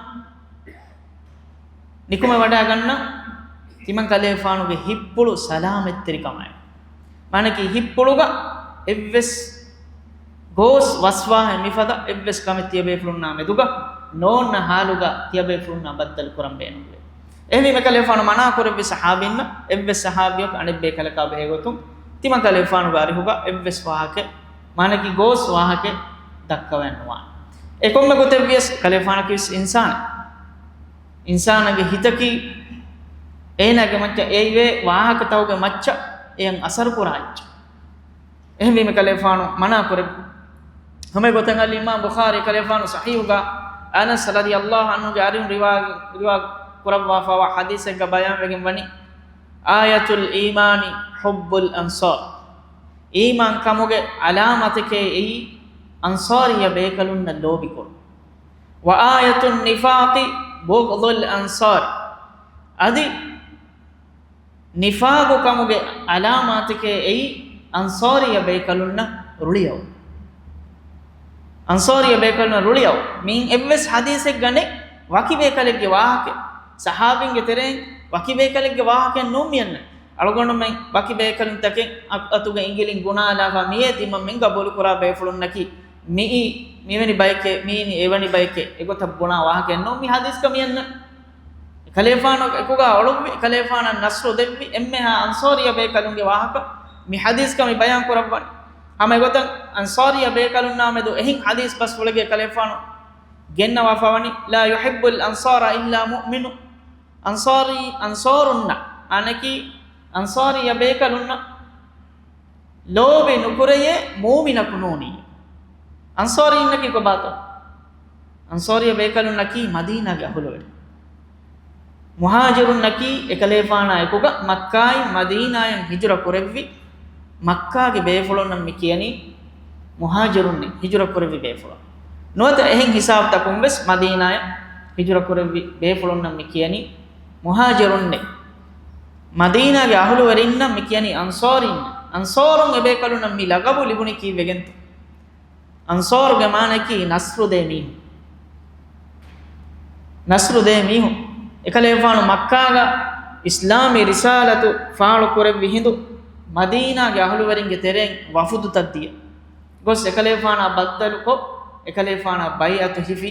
ނިކުމެވަޑައިގަންނަން، ތިމަން ކަލޭފާނުގެ ހިތްޕުޅު ސަލާމަތްތެރިކަމާއެކު. މާނަކީ ހިތްޕުޅުގަ އެއްވެސް ގޯސް ވަސްވާހެއް މިފަދަ އެއްވެސް ކަމެއް ތިޔަބޭފުޅުންނާ މެދުގަ ނޯންނަ ޙާލުގަ ތިޔަބޭފުޅުންނާ ބައްދަލު ކުރަން ބޭނުންވޭ. އެހެންވީމަ އެކަލޭފާނު މަނާ ކުރެއްވި ސަހާބީންނަށް އެއްވެސް ސަހާބީއަކު އަނެއް ބޭކަލަކާ ބެހޭގޮތުން ތިމަން ކަލޭފާނުގެ އަރިހުގަ އެއްވެސް ވާހަކައެއް، މާނަކީ ގޯސް ވާހަކައެއް ދައްކަވައެއް ނުވާނެ. އެ ކޮންމެ ގޮތެއްވިޔަސް ކަލޭފާނަކީވެސް އިންސާނެއް. އިންސާނާގެ ހިތަކީ އޭނާގެ މައްޗަށް އެއިވޭ ވާހަކަތަކުގެ މައްޗަށް އެޔަށް އަސަރު ކުރާ އެއްޗެއް. އެހެންވީމަ ކަލޭފާނު މަނާ ކުރެއްވި. ހަމަ ގޮތަށް އަލް އިމާމް ބުޚާރީ ކަލޭފާނު ޞަޙީޙުގަ އަނަސް ރަޟިޔަﷲ ޢަންހުގެ އަރިހުން ރިވާ، ރިވާ ކުރައްވާފައިވާ ޙަދީޘެއްގަ ބަޔާންވެގެން ވަނީ، آية الإيمان حب الأنصار. އީމާން ކަމުގެ ޢަލާމަތެކޭ އެއީ އަންޞާރިއްޔަ ބޭކަލުންނަށް ލޯބިކުރުން. وآية النفاق بغض الأنصار. އަދި ނިފާގު ކަމުގެ ޢަލާމާތެކޭ އެއީ އަންޞާރިއްޔަ ބޭކަލުންނަށް ރުޅިއައު. އަންޞާރިއްޔަ ބޭކަލުންނަށް ރުޅިއައު. މިއިން އެއްވެސް ޙަދީޘެއްގަ ނެތް ވަކި ބޭކަލެއްގެ ވާހަކަ. ޞަޙާބީންގެ ތެރެއިން ވަކި ބޭކަލެއްގެ ވާހަކައެއް ނޫން މިއަންނަނީ. އަޅުގަނޑުމެން ވަކި ބޭކަލުންތަކެއް އަތުގެ އިނގިލިން ގުނާލާފަ މިއޭ ތިމަންމެން ގަބޫލުކުރާ ބޭފުޅުންނަކީ މިއީ މިވެނި ބައެކޭ، މިއިނީ އެވަނި ބައެކޭ، އެގޮތަށް ބުނާ ވާހަކައެއް ނޫން މި ޙަދީޘްގަ މިއަންނަނީ. އެކަލޭފާނު އެކުގަ އޮޅުއްވި، އެކަލޭފާނަށް ނަޞްރު ދެއްވި އެންމެހާ އަންޞާރިއްޔަ ބޭކަލުންގެ ވާހަކަ މި ޙަދީޘްގަ މި ބަޔާން ކުރައްވަނީ. ހަމަ އެގޮތަށް އަންޞާރިއްޔަ ބޭކަލުންނާ މެދު އެހެން ޙަދީޘް ބަސްފުޅެއްގެ ކަލޭފާނު ގެންނަވާފަވަނީ، لا يحب الأنصار إلا مؤمن. އަންޞާރީ، އަންޞާރުންނަށް، އަނެކީ އަންޞާރިއްޔަ ބޭކަލުންނަށް ލޯބި ނުކުރެޔޭ މުއުމިނަކު ނޫނީ. އަންޞާރީންނަކީ ކޮބާތޯ؟ އަންޞާރިއްޔަ ބޭކަލުންނަކީ މަދީނާގެ އަހުލުވެރިން. މުހާޖިރުންނަކީ އެކަލޭފާނާ އެކުގަ މައްކާއިން މަދީނާޔަށް ހިޖުރަ ކުރެއްވި މައްކާގެ ބޭފުޅުންނަށް މި ކިޔަނީ މުހާޖިރުންނޭ، ހިޖުރަ ކުރެއްވި ބޭފުޅުން. ނުވަތަ އެހެން ހިސާބުތަކުން ވެސް މަދީނާޔަށް ހިޖުރަ ކުރެއްވި ބޭފުޅުންނަށް މި ކިޔަނީ މުހާޖިރުންނޭ. މަދީނާގެ އަހުލުވެރިންނަށް މި ކިޔަނީ އަންޞާރީން. އަންޞާރުން އެބޭކަލުންނަށް މި ލަގަބު ލިބުނީ ކީއްވެގެންތޯ؟ އަންޞާރުގެ މާނައަކީ ނަޞްރު ދޭ މީހުން. ނަޞްރު ދޭ މީހުން. އެކަލޭފާނު މައްކާގަ އިސްލާމީ ރިސާލަތު ފާޅު ކުރެއްވި ހިނދު، މަދީނާގެ އަހުލުވެރިންގެ ތެރެއިން ވަފުދުތައް ދިޔަ ގޮސް، އެކަލޭފާނާ ބައްދަލުކޮށް، އެކަލޭފާނާ ބައިޢަތު ހިފި،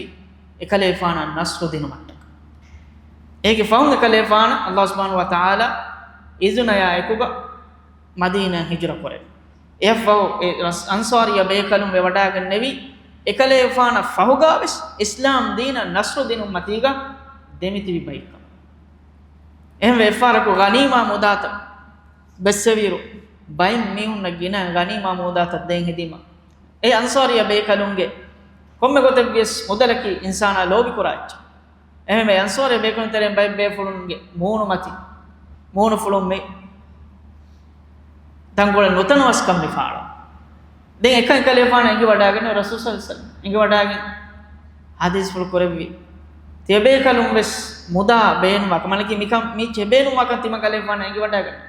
އެކަލޭފާނާ ނަޞްރު ދިނުމަށްޓަކަ. އޭގެ ފަހުން އެކަލޭފާނަށް ﷲ ސުބްޙާނަހޫ ވަތަޢާލާ އިޒުނަޔާ އެކުގަ މަދީނާ ހިޖުރަ ކުރެވި. އެއަށްފަހު އެ ރަސް-، އަންޞާރިއްޔަ ބޭކަލުން ވެވަޑައިގެންނެވި، އެކަލޭފާނަށް ފަހުގަވެސް އިސްލާމް ދީނަށް ނަޞްރު ދިނުން މަތީގަ ދެމިތިބި ބައެއްކަމަށް. އެހެންވެ، އެއްފަހަރަކު ޣަނީމާ މުދާތައް ބެއްސެވިއިރު، ބައެއް މީހުންނަށް ގިނަ ޣަނީމާ މުދާތައް ދޭން ހެދީމަ، އެ އަންޞާރިއްޔަ ބޭކަލުންގެ ކޮންމެ ގޮތެއްވިޔަސް މުދަލަކީ އިންސާނާ ލޯބިކުރާ އެއްޗެއް. އެހެންވެ، އަންޞާރިއްޔަ ބޭކަލުން ތެރެއިން ބައެއް ބޭފުޅުންގެ މޫނުމަތި، މޫނުފުޅުން މި ތަންކޮޅެއް ނުތަނަވަސްކަން މި ފާޅު. ދެން އެކަން އެކަލޭފާނަށް އެނގިވަޑައިގެން ރަސޫލު ޞައްލަﷲު ޢަލައިހި ވަސައްލަމަ އެނގިވަޑައިގެން ޙަދީޘްފުޅު ކުރެއްވި. ތިޔަބޭކަލުން ވެސް މުދާ ބޭނުންވާކަން، މާނައަކީ މިކަން މި ޗެބޭނުންވާކަން ތިމަން ކަލޭފާނަށް އެނގިވަޑައިގަންނަވާ.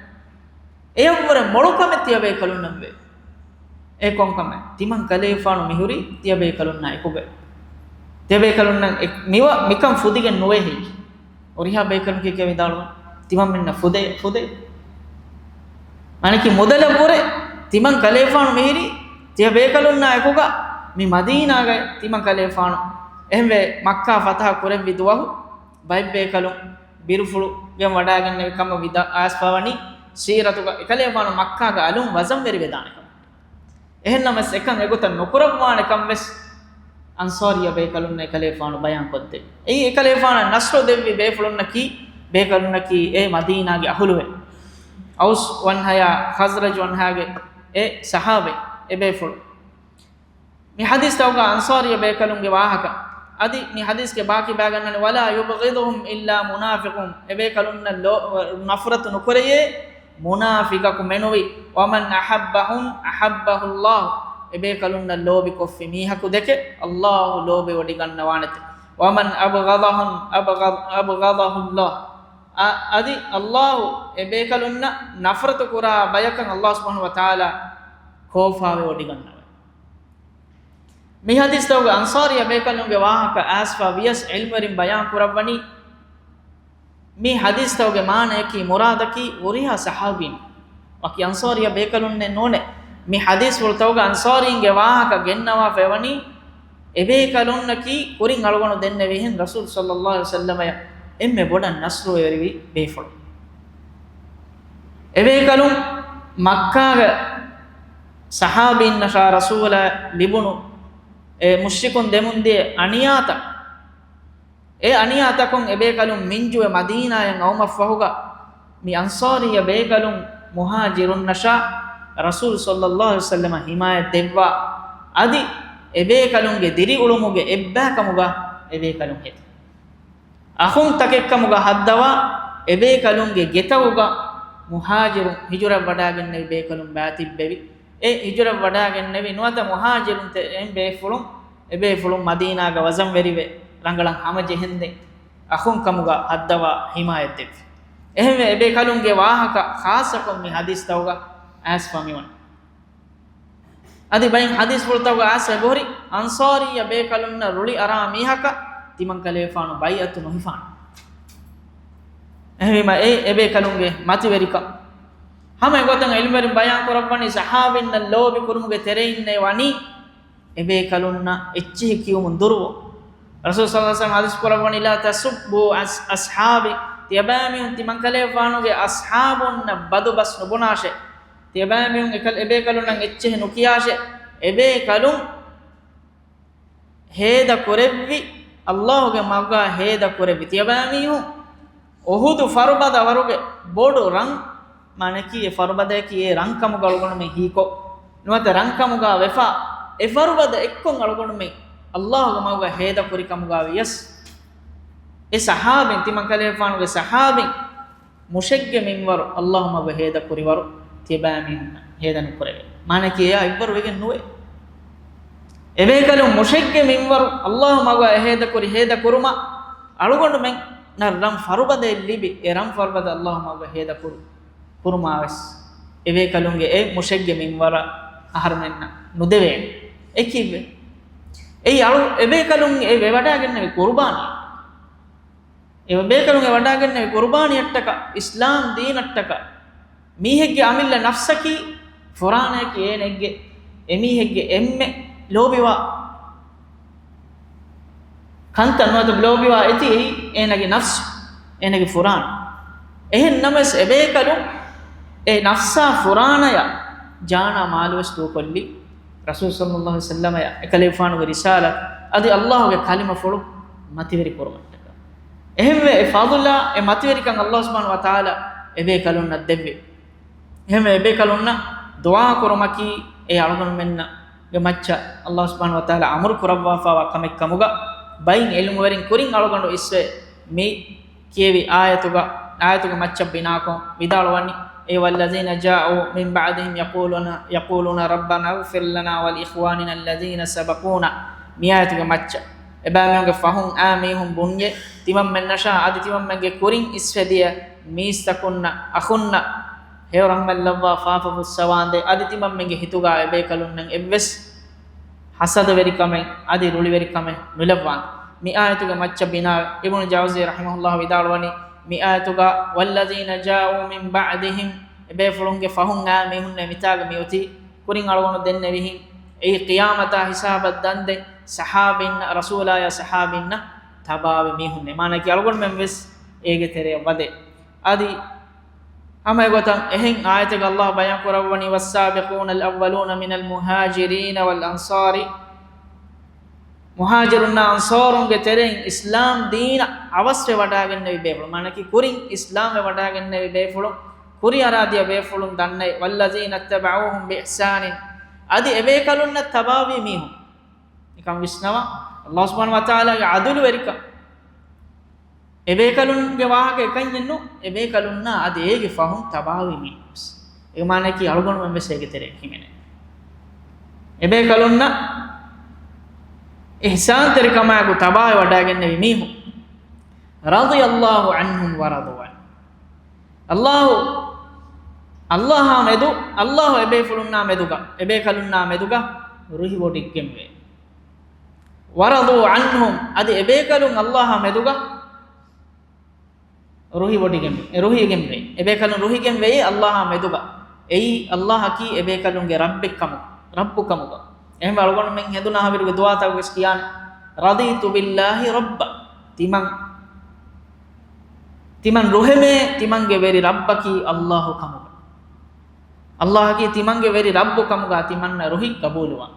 އެޔަށްވުރެ މޮޅު ކަމެއް ތިޔަބޭކަލުންނަށްވޭ. އެ ކޮން ކަމެއް؟ ތިމަން ކަލޭފާނު މިހުރީ ތިޔަބޭކަލުންނާ އެކުގަ. ތިޔަބޭކަލުންނަށް އެ-، މިވަ-، މިކަން ފުދިގެން ނުވޭ ހެއްޔެ؟ ހުރިހާ ބޭކަލުން ކިޔަ ކިޔަ ވިދާޅުވަން. ތިމަންމެންނަށް ފުދޭ، ފުދޭ. މާނައަކީ މުދަލަށްވުރެ ތިމަން ކަލޭފާނު މިހިރީ ތިޔަބޭކަލުންނާ އެކުގަ މި މަދީނާގަ ތިމަން ކަލޭފާނު. އެހެންވެ، މައްކާ ފަތަޙަ ކުރެއްވި ދުވަހު ބައެއް ބޭކަލުން ބިރުފުޅު ގެން ވަޑައިގެންނެވި ކަމަށް ވިދާ-، އައިސްފަވަނީ ސީރަތުގަ އެކަލޭފާނު މައްކާގަ އަލުން ވަޒަންވެރިވެދާނެ ކަމަށް. އެހެންނަމަވެސް އެކަން އެގޮތަށް ނުކުރައްވާނެ ކަން ވެސް އަންޞާރިއްޔަ ބޭކަލުންނަށް އެކަލޭފާނު ބަޔާން ކޮށްދެއްވި. އެއީ އެކަލޭފާނަށް ނަޞްރު ދެއްވި ބޭފުޅުންނަކީ، ބޭކަލުންނަކީ އެ މަދީނާގެ އަހުލުވެރިން. އައުސް ވަންހަޔާ ޚަޒްރަޖް ވަންހާގެ އެ ސަހާބެއް އެބޭފުޅު. މި ޙަދީޘްތަކުގަ އަންޞާރީ ބޭކަލުންގެ ވާހަކަ. އަދި މި ޙަދީޘްގެ ބާކީ ބާގަންނަނީ، "ولا يبغضهم إلا منافق." އެބޭކަލުންނަށް ލޯ-، ނަފްރަތު ނުކުރެޔޭ މުނާފިޤަކު މެނުވީ. "ومن أحبهم أحبه الله." އެބޭކަލުންނަށް ލޯބިކޮށްފި މީހަކު ދެކެ، ﷲ ލޯބިވޮޑިގަންނަވާނެތެ. "ومن أبغضهم أبغض-، أبغضه الله." އަ-، އަދި ﷲ އެބޭކަލުންނަށް ނަފްރަތު ކުރާ ބަޔަކަށް ﷲ ސުބްޙާނަހޫ ވަތަޢާލާ ކޯފާވެވޮޑިގަންނަވާ. މި ޙަދީޘްތަކުގަ އަންޞާރީ ބޭކަލުންގެ ވާހަކަ އައިސްފަ ވިޔަސް ޢިލްމުވެރިން ބަޔާން ކުރައްވަނީ، މި ޙަދީޘްތަކުގެ މާނަޔަކީ މުރާދަކީ ހުރިހާ ސަޙާބީން، ވަކި އަންޞާރީ ބޭކަލުންނެއް ނޫނޭ. މި ޙަދީޘްފުޅުތަކުގަ އަންޞާރީންގެ ވާހަކަ ގެންނަވާފައިވަނީ، އެބޭކަލުންނަކީ ކުރިން އަޅުގަނޑު ދެންނެވިހެން ރަސޫލު ޞައްލައްލާހު ޢަލައިހި ވަސައްލަމަޔަށް އެންމެ ބޮޑަށް ނަޞްރުވެރިވި ބޭފުޅުން. އެބޭކަލުން މައްކާގެ ޞަޙާބީންނަށާ ރަސޫލާ ލިބުނު އެ މުޝްރިކުން ދެމުންދިޔަ އަނިޔާތައް، އެ އަނިޔާތަކުން އެބޭކަލުން މިންޖުވެ މަދީނާޔަށް އައުމަށްފަހުގަ، މި އަންޞާރީ ބޭކަލުން މުހާޖިރުންނަށާ ރަސޫލު ޞައްލައްލާހު ޢަލައިހި ވަސައްލަމަ ޙިމާޔަތް ދެއްވާ، އަދި އެބޭކަލުންގެ ދިރިއުޅުމުގެ އެއްބައިކަމުގަ އެބޭކަލުން ހެދި. އަޚުންތަކެއްކަމުގަ ހައްދަވާ އެބޭކަލުންގެ ގެތަކުގަ މުހާޖިރުން ހިޖުރަ ވަޑާގެންނެވި ބޭކަލުން ބާތިއްބެވި. އެ ހިޖުރަ ވަޑާގެންނެވި ނުވަތަ މުހާޖިރުން ތެ-، އެން ބޭފުޅުން، އެބޭފުޅުން މަދީނާގަ ވަޒަންވެރިވެ ރަނގަޅަށް ހަމަޖެހެންދެން އަޚުންކަމުގަ ހައްދަވާ ޙިމާޔަތްދެއްވި. އެހެންވެ އެބޭކަލުންގެ ވާހަކަ ޚާއްޞަކޮށް މި ޙަދީޘްތަކުގަ އައިސްފަ މިވަނީ. އަދި ބައިން ޙަދީޘްފުޅުތަކުގަ އައިސް އެބަހުރި، އަންޞާރީ ބޭކަލުންނަށް ރުޅި އަރާ މީހަކަށް ތިމަންކަލޭފާނު ބައިޢަތު ނުހިފާނެ. އެހެންވީމަ އެ އެބޭކަލުންގެ މަތިވެރިކަން. ހަމަ އެގޮތަށް ޢިލްމުވެރިން ބަޔާން ކުރައްވަނީ ޞަޙާބީންނަށް ލޯބި ކުރުމުގެ ތެރެއިންނޭ ވަނީ އެބޭކަލުންނަށް އެއްޗިހި ކިޔުމުން ދުރުވު. ރަސޫލު ޞައްލައްލާހު ޢަލައިހި ވަސައްލަމަ ޙަދީޘް ކުރައްވަނީ، "لا تسبوا أص-، أصحابي." ތިޔަބައިމީހުން ތިމަންކަލޭފާނުގެ އަޞްޙާބުންނަށް ބަދުބަސް ނުބުނާށޭ. ތިޔަބައިމީހުން އެކަލް-، އެބޭކަލުންނަށް އެއްޗެހި ނުކިޔާށޭ. އެބޭކަލުން ހޭދަ ކުރެއްވި، ﷲ ގެ މަގާ ހޭދަ ކުރެއްވި ތިޔަބައިމީހުން އުޙުދު ފަރުބަދަ ވަރުގެ ބޮޑު ރަން، މާނައަކީ އެ ފަރުބަދައަކީ އެ ރަންކަމުގަ އަޅުގަނޑުމެން ހީކޮށް، ނުވަތަ ރަންކަމުގަ ވެފާ، އެ ފަރުބަދަ އެއްކޮށް އަޅުގަނޑުމެން ﷲ ގެ މަގުގަ ހޭދަ ކުރިކަމުގަ ވިޔަސް، އެ ޞަޙާބީން، ތިމަންކަލޭފާނުގެ ޞަޙާބީން މުށެއްގެ މިންވަރު ﷲ މަގު ހޭދަ ކުރިވަރު ތިޔަބައިމީހުންނަށް ހޭދަ ނުކުރެވޭ. މާނައަކީ އެއާ އެއްވަރު ވެގެން ނުވޭ. އެބޭކަލުން މުށެއްގެ މިންވަރު ﷲ މަގު އެ ހޭދަ ކުރި ހޭދަ ކުރުމަށް އަޅުގަނޑުމެންނަށް ރަން ފަރުބަދައެއް ލިބި، އެ ރަން ފަރުބަދަ ﷲ މަގު ހޭދަ ކުރު-، ކުރުމާ ވެސް އެބޭކަލުންގެ އެ މުށެއްގެ މިންވަރަށް އަހަރުމެންނަށް ނުދެވޭނެ. އެކީއްވެ؟ އެއީ އަޅު-، އެބޭކަލުން އެ ވެވަޑައިގެންނެވި ޤުރުބާނީ. އެ ބޭކަލުން އެ ވަޑައިގެންނެވި ޤުރުބާނީއަށްޓަކާ، އިސްލާމް ދީނަށްޓަކާ، މީހެއްގެ އަމިއްލަ ނަފްސަކީ ފުރާނައަކީ އޭނައެއްގެ، އެމީހެއްގެ އެންމެ ލޯބިވާ ކަންތައް ނުވަތަ ލޯބިވާ އެތި އެއީ އޭނަގެ ނަފްސު، އޭނަގެ ފުރާނަ. އެހެން ނަމަވެސް އެބޭކަލުން އެ ނަފްސާ ފުރާނަޔާ ޖާނާ މާލުވެސް ދޫކޮށްލީ ރަސޫލު ޞައްލައްލާހު ޢަލައިހި ވަސައްލަމަޔަށް އެކަލޭގެފާނުގެ ރިސާލަތް އަދި ﷲ ގެ ކަލިމަފުޅު މަތިވެރި ކުރުމަށްޓަކާ. އެހެންވެ އެ ފަޟުލާ އެ މަތިވެރިކަން ﷲ ސުބްޙާނަހޫ ވަތަޢާލާ އެބޭކަލުންނަށް ދެއްވި. އެހެންވެ އެބޭކަލުންނަށް ދުޢާ ކުރުމަކީ އެ އަޅުގަނޑުމެންނަށް ގެ މައްޗަށް ﷲ ސުބްޙާނަހޫ ވަތަޢާލާ އަމުރު ކުރައްވާފައިވާ ކަމެއް ކަމުގަ ބައިން ޢިލްމުވެރިން ކުރިން އަޅުގަނޑު އިސްވެ މި ކިޔެވި އާޔަތުގަ، އާޔަތުގެ މައްޗަށް ބިނާކޮށް ވިދާޅުވަނީ، އޭ والذين جاءوا من بعدهم يقولون، يقولون ربنا اغفر لنا ولإخواننا الذين سبقونا. މި އާޔަތުގެ މައްޗަށް އެބައިމީހުންގެ ފަހުން އާ މީހުން ބުންޏޭ، ތިމަންމެންނަށާ އަދި ތިމަންމެންގެ ކުރިން އިސްވެދިޔަ މީސްތަކުންނަށް، އަޚުންނަށް ހެޔޮ ރަޙްމަތްލައްވާ ފާފަ ފުއްސަވާނދޭ، އަދި ތިމަންމެންގެ ހިތުގަ އެބޭކަލުންނަށް އެއްވެސް ހަސަދަވެރިކަމެއް އަދި ރުޅިވެރިކަމެއް ނުލައްވާން. މި އާޔަތުގެ މައްޗަށް ބިނާ އިބްނު ޖައުޒީ ރަޙިމަހުﷲ ވިދާޅުވަނީ، މި އާޔަތުގަ والذين جاءوا من بعدهم، އެބޭފުޅުންގެ ފަހުން އާ މީހުންނޭ މިތާގަ މިއޮތީ، ކުރިން އަޅުގަނޑު ދެންނެވިހެން. އެއީ ޤިޔާމަތާ ހިސާބަށް ދަންދެން ޞަޙާބީންނަށް، ރަސޫލާޔާ ޞަޙާބީންނަށް ތަބާވި މީހުންނޭ. މާނައަކީ އަޅުގަނޑުމެން ވެސް އޭގެ ތެރެއަށް ވަދޭ. އަދި ހަމަ އެގޮތަށް އެހެން އާޔަތެއްގަ ﷲ ބަޔާން ކުރައްވަނީ، والسابقون الأولون من المهاجرين والأنصار، މުހާޖިރުންނާ އަންޞާރުންގެ ތެރެއިން އިސްލާމް ދީނަށް އަވަސްވެ ވަޑައިގެންނެވި ބޭފުޅުން، މާނައަކީ ކުރިން އިސްލާމްވެ ވަޑައިގެންނެވި ބޭފުޅުން، ކުރިއަރާދިޔަ ބޭފުޅުން ދަންނައި، والذين اتبعوهم بإحسان، އަދި އެބޭކަލުންނަށް ތަބާވި މީހުން. ނިކަން ވިސްނަވާ، ﷲ ސުބްޙާނަހޫ ވަތަޢާލާގެ ޢަދުލުވެރިކަން. އެބޭކަލުންގެ ވާހަކަ އެކަންޏެއްނު، އެބޭކަލުންނާ އަދި އޭގެ ފަހުން ތަބާވި މީހުން ވެސް. އޭގެ މާނައަކީ އަޅުގަނޑުމެން ވެސް އޭގެ ތެރެއަށް ހިމެނޭ. އެބޭކަލުންނަށް އިޙްސާންތެރިކަމާއެކު ތަބާވެވަޑައިގެންނެވި މީހުން. رضي الله عنهم ورضوا عنه. ﷲ، ﷲއާ މެދު، ﷲ އެބޭފުޅުންނާ މެދުގަ، އެބޭކަލުންނާ މެދުގަ ރުހިވޮޑިގެންވޭ. ورضوا عنهم، އަދި އެބޭކަލުން ﷲއާ މެދުގަ ރުހިވޮޑިގެން، ރުހިގެންވޭ. އެބޭކަލުން ރުހިގެންވޭ ﷲއާ މެދުގަ. އެއީ ﷲއަކީ އެބޭކަލުންގެ ރައްބެއްކަމު، ރައްބުކަމުގަ. އެހެންވެ އަޅުގަނޑުމެން ހެދުނަހަވީރުގެ ދުޢާތަކުގަ ވެސް ކިޔާނެ، رضيت بالله ربا. ތިމަން، ތިމަން ރުހެމޭ، ތިމަންގެ ވެރި ރައްބަކީ ﷲ ކަމުގަ. ﷲއަކީ ތިމަންގެ ވެރި ރައްބު ކަމުގަ ތިމަންނަށް ރުހި ގަބޫލުވާން.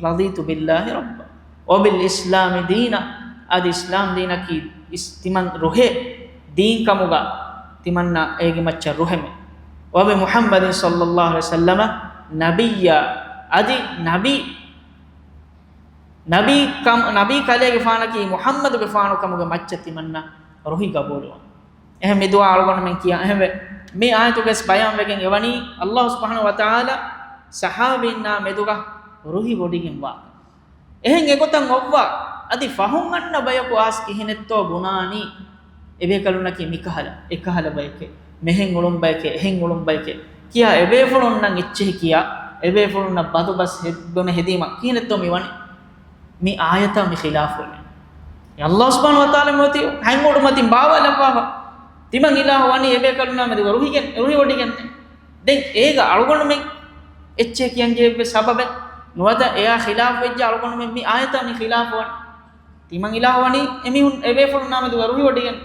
رضيت بالله ربا وبالإسلام دينا. އަދި އިސްލާމް ދީނަކީ އިސް-، ތިމަން ރުހޭ ދީން ކަމުގަ ތިމަންނަށް އޭގެ މައްޗަށް ރުހެމޭ. وبمحمد صلى الله عليه وسلم نبيا. އަދި ނަބީ، ނަބީ ކަމް-، ނަބީ ކަލޭގެފާނަކީ މުޙައްމަދުގެފާނު ކަމުގެ މައްޗަށް ތިމަންނަށް ރުހި ގަބޫލުވާން. އެހެން މި ދުޢާ އަޅުގަނޑުމެން ކިޔާ. އެހެންވެ، މި އާޔަތުގަސް ބަޔާންވެގެން އެވަނީ، ﷲ ސުބްޙާނަހޫ ވަތަޢާލާ ޞަޙާބީންނާ މެދުގަ ރުހި ވޮޑިގެންވާ. އެހެން އެގޮތަށް އޮއްވާ، އަދި ފަހުން އަންނަ ބަޔަކު އައިސް ކިހިނެއްތޯ ބުނާނީ، އެބޭކަލުންނަކީ މިކަހަލަ، އެކަހަލަ ބަޔެކޭ، މެހެން އުޅުން ބަޔެކޭ، އެހެން އުޅުން ބަޔެކޭ ކިޔާ، އެބޭފުޅުންނަށް އެއްޗެހި ކިޔާ، އެބޭފުޅުންނަށް ބަދުބަސް ހެ-، ބުނެ ހެދީމަ ކިހިނެއްތޯ މި ވަނީ؟ މި އާޔަތާ މި ޚިލާފުވެ. ﷲ ސުބްޙާނަހޫ ވަތަޢާލާ މިއޮތީ ހަތް އުޑުމަތިން ބާވާލައްވާފަ. ތިމަން އިލާހު ވަނީ އެބޭކަލުންނާ މެދުގަ ރުހިގެން، ރުހިވޮޑިގެން. ދެން އޭގަ އަޅުގަނޑުމެން އެއްޗެހި ކިޔަން ޖެހޭ ސަބަބެއް ނުވަތަ އެއާ ޚިލާފުވެއްޖެ އަޅުގަނޑުމެން މި އާޔަތާ މި ޚިލާފުވަން. ތިމަން އިލާހު ވަނީ އެމީހުން އެބޭފުޅުންނާ މެދުގަ ރުހިވޮޑިގެން.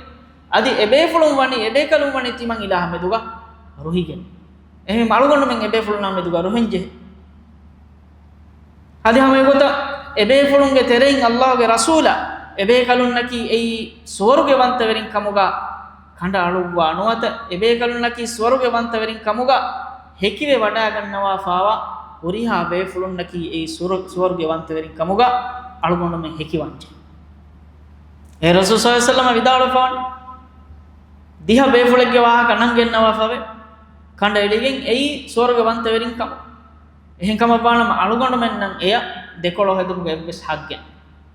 އަދި އެބޭފުޅުން ވަނީ، އެބޭކަލުން ވަނީ ތިމަން އިލާހާ މެދުގަ ރުހިގެން. އެހެން އަޅުގަނޑުމެން އެބޭފުޅުންނާ މެދުގަ ރުހެންޖެހޭ. އަދި ހަމަ އެގޮތަށް އެބޭފުޅުންގެ ތެރެއިން ﷲގެ ރަސޫލާ އެބޭކަލުންނަކީ އެއީ ސުވަރުގެވަންތަވެރިން ކަމުގަ ކަނޑައަޅުއްވާ ނުވަތަ އެބޭކަލުންނަކީ ސުވަރުގެވަންތަވެރިން ކަމުގަ ހެކިވެ ވަޑައިގަންނަވާފާވާ ހުރިހާ ބޭފުޅުންނަކީ އެއީ ސުވަރު-، ސުވަރުގެވަންތަވެރިން ކަމުގަ އަޅުގަނޑުމެން ހެކިވާންޖެހޭ. އެ ރަސޫލު ޞައްލަﷲ ޢަލައިހި ވަސައްލަމަ ވިދާޅުވެފަވަނީ، ދިހަ ބޭފުޅެއްގެ ވާހަކަ ނަންގެންނަވާފަވޭ، ކަނޑައެޅިގެން އެއީ ސުވަރުގެ ވަންތަވެރިން ކަމަށް. އެހެންކަމަށްވާނަމަ އަޅުގަނޑުމެންނަށް އެޔަށް ދެކޮޅު ހެދުމުގެ އެއްވެސް ޙައްޤެއް.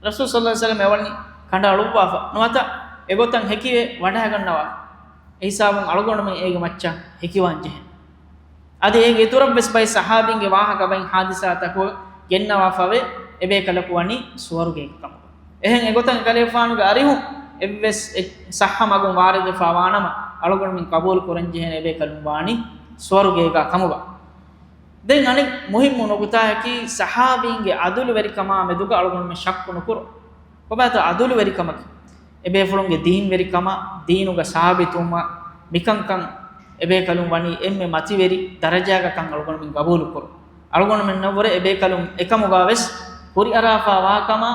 ރަސޫލު ޞައްލަﷲ ޢަލައިހި ވަސައްލަމަ އެވަނީ ކަނޑައަޅުއްވާފަ ނުވަތަ އެގޮތަށް ހެކިވެ ވަޑައިގަންނަވާ. އެހިސާބުން އަޅުގަނޑުމެން އޭގެ މައްޗަށް ހެކިވާން ޖެހޭ. އަދި އޭގެ އިތުރަށްވެސް ބައެއް ޞަޙާބީންގެ ވާހަކަ ބައި ޙާދިސާތަކު ގެންނަވާފަވޭ، އެބޭކަލަކު ވަނީ ސުވަރުގޭގެ ކަމުގަ. އެހެން އެގޮތަށް ކަލޭފާނުގެ އަރިހުން އެއްވެސް އެ-، ޞައްޙަ މަގުން ވާރިދުވެފާވާނަމަ، އަޅުގަނޑުމެން ޤަބޫލު ކުރަންޖެހޭނެ އެބޭކަލުން ވާނީ ސުވަރުގޭގަ ކަމުގަ. ދެން އަނެއް މުހިއްމު ނުކުތާއަކީ، ޞަޙާބީންގެ ޢަދުލުވެރިކަމާ މެދުގަ އަޅުގަނޑުމެން ޝައްކު ނުކުރުން. ކޮބާތޯ ޢަދުލުވެރިކަމަކީ؟ އެބޭފުޅުންގެ ދީންވެރިކަމާ، ދީނުގަ ސާބިތުވުމާ، މިކަންކަން އެބޭކަލުން ވަނީ އެންމެ މަތިވެރި ދަރަޖާގަ ކަން އަޅުގަނޑުމެން ގަބޫލުކުރުން. އަޅުގަނޑުމެންނަށްވުރެ އެބޭކަލުން އެކަމުގަ ވެސް ހުރިއަރާފާވާކަމާ،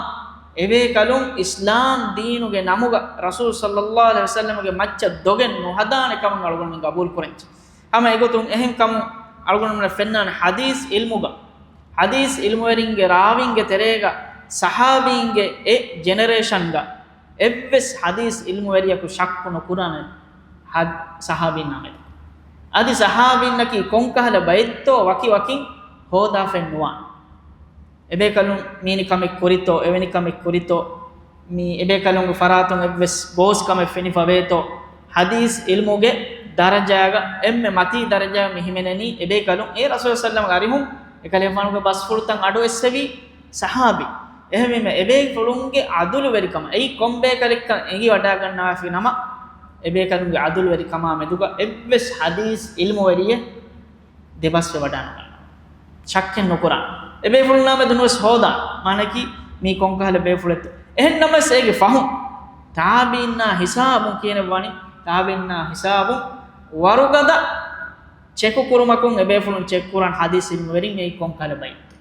އެބޭކަލުން އިސްލާމް ދީނުގެ ނަމުގަ ރަސޫލު ޞައްލަﷲ ޢަލައިހި ވަސައްލަމަގެ މައްޗަށް ދޮގެއް ނުހަދާނެ ކަމަށް އަޅުގަނޑުމެން ގަބޫލުކުރަންޖެ. ހަމަ އެގޮތުން އެހެން ކަމުން އަޅުގަނޑުމެންނަށް ފެންނާނެ ޙަދީޘް ޢިލްމުގަ، ޙަދީޘް ޢިލްމުވެރިންގެ ރާވީންގެ ތެރޭގަ ޞަޙާބީންގެ އެ ޖެނެރޭޝަންގަ އެއްވެސް ޙަދީޘް ޢިލްމުވެރިޔަކު ޝައްކު ނުކުރާނެ ޙަދް-، ޞަޙާބީންނާ މެދު. އަދި ޞަޙާބީންނަކީ ކޮންކަހަލަ ބައެއްތޯ ވަކިވަކިން ހޯދާފައެއް ނުވާނެ. އެބޭކަލުން މީނި ކަމެއް ކުރިތޯ، އެވެނި ކަމެއް ކުރިތޯ، މި އެބޭކަލުންގެ ފަރާތުން އެއްވެސް ގޯސް ކަމެއް ފެނިފަވޭތޯ، ޙަދީޘް ޢިލްމުގެ ދަރަޖާގަ އެންމެ މަތީ ދަރަޖާ މި ހިމެނެނީ އެބޭކަލުން އެ ރަސޫލު ޞައްލަﷲ ޢަލައިހި ވަސައްލަމަގެ އަރިހުން އެކަލޭފާނުގެ ބަސްފުޅުތައް އަޑު އެއްސެވި ޞަޙާބީ. އެހެންވީމަ އެބޭފުޅުންގެ ޢަދުލުވެރިކަމަށް އެއީ ކޮން ބޭކަލެއްކަން އެނގިވަޑައިގަންނަވާފި ނަމަ، އެބޭކަލުންގެ ޢަދުލުވެރިކަމާ މެދުގަ އެއްވެސް ޙަދީޘް ޢިލްމުވެރިއެއް ދެބަސްވެ ވަޑައިނުގަންނަވާ. ޝައްކެއް ނުކުރާ. އެބޭފުޅުންނާ މެދު ނުވެސް ހޯދާ. މާނައަކީ މީ ކޮންކަހަލަ ބޭފުޅެއްތޯ. އެހެން ނަމަވެސް އޭގެ ފަހުން ތާބީންނާ ހިސާބުން ކިޔެނެއްވާނީ، ތާބީންނާ ހިސާބުން ވަރުގަދަ ޗެކު ކުރުމަކުން އެބޭފުޅުން ޗެކް ކުރާން ޙަދީޘް ޢިލްމުވެރިން އެއީ ކޮންކަހަލަ ބައެއްތޯ.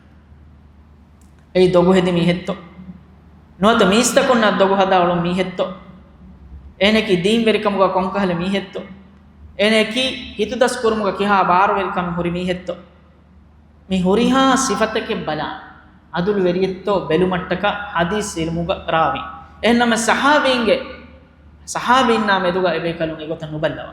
އެއީ ދޮގުހެދި މީހެއްތޯ؟ ނުވަތަ މީސްތަކުންނާ ދޮގު ހަދާ އުޅުން މީހެއްތޯ؟ އޭނަކީ ދީންވެރިކަމުގަ ކޮންކަހަލަ މީހެއްތޯ؟ އޭނައަކީ ހިތުދަސް ކުރުމުގަ ކިހާ ބާރުވެރިކަމެއް ހުރި މީހެއްތޯ؟ މި ހުރިހާ ސިފަތަކެއް ބަލާ، ޢަދުލުވެރިއެއްތޯ ބެލުމަށްޓަކާ ޙަދީޘް ޢިލްމުގަ ރާވީ. އެހެންނަމަ ޞަޙާބީންގެ، ޞަޙާބީންނާ މެދުގަ އެބޭކަލުން އެގޮތަށް ނުބައްލަވާ.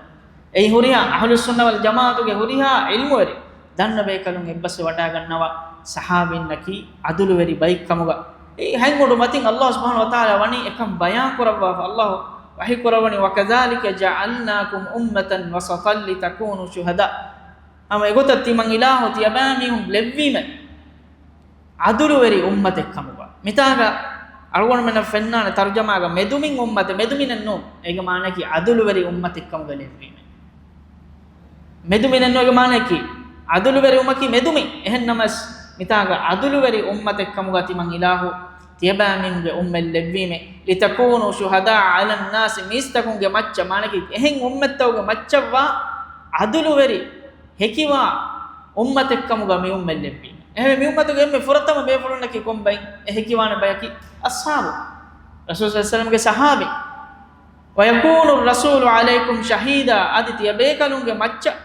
އެއީ ހުރިހާ އަހުލުއްސުންނަ ވަލް ޖަމާޢަތުގެ ހުރިހާ ޢިލްމުވެރި ދަންނަ ބޭކަލުން އެއްބަސްވެ ވަޑާގަންނަވާ ޞަޙާބީންނަކީ ޢަދުލުވެރި ބައެއްކަމުގަ. އެ ހަތް އުޑު މަތިން ﷲ ސުބްޙާނަހޫ ވަތަޢާލާ ވަނީ އެކަން ބަޔާން ކުރައްވާފަ. ﷲ ވަޙީ ކުރައްވަނީ، "وَكَذَٰلِكَ جَعَلْنَاكُمْ أُمَّةً وَسَطًا لِتَكُونُوا شُهَدَاءَ." ހަމަ އެގޮތަށް ތިމަން އިލާހު ތިޔަބައިމީހުން ލެއްވީމެ ޢަދުލުވެރި އުއްމަތެއްކަމުގަ. މިތާގަ އަޅުގަނޑުމެންނަށް ފެންނާނެ ތަރުޖަމާގަ މެދުމިން އުއްމަތެއް، މެދުމިނެއް ނޫން. އޭގެ މާނައަކީ ޢަދުލުވެރި އުއްމަތެއްކަމުގަ ލެއްވީމެ. މެދުމިނެއް ނޫން އޭގެ މާނައަކީ ޢަދުލުވެރިވުމަކީ މެދުމި. އެހެންނަމަސް މިތާގަ ޢަދުލުވެރި އުއްމަތެއްކަމުގަ ތިމަން އިލާހު ތިޔަބައިމީހުންގެ އުއްމަތް ލެއްވީމެ. لِتَكُونُوا شُهَدَاءَ عَلَى النَّاسِ، މީސްތަކުންގެ މައްޗަށް، މާނައަކީ އެހެން އުއްމަތްތަކުގެ މައްޗަށްވާ ޢަދުލުވެރި ހެކިވާ އުއްމަތެއްކަމުގަ މި އުއްމަތް ލެއްވީމެ. އެހެންވެ މި އުއްމަތުގެ އެންމެ ފުރަތަމަ ބޭފުޅުންނަކީ ކޮންބައި؟ އެ ހެކިވާނެ ބަޔަކީ އަޞްޙާބު ރަސޫލު ޞައްލަﷲ ޢަލައިހި ވަސައްލަމްގެ ޞަޙާބީ. وَيَكُونُ الرَّسُولُ عَلَيْكُمْ شَهِيدًا، އަދި ތިޔަބޭކަލުންގެ މައްޗަށް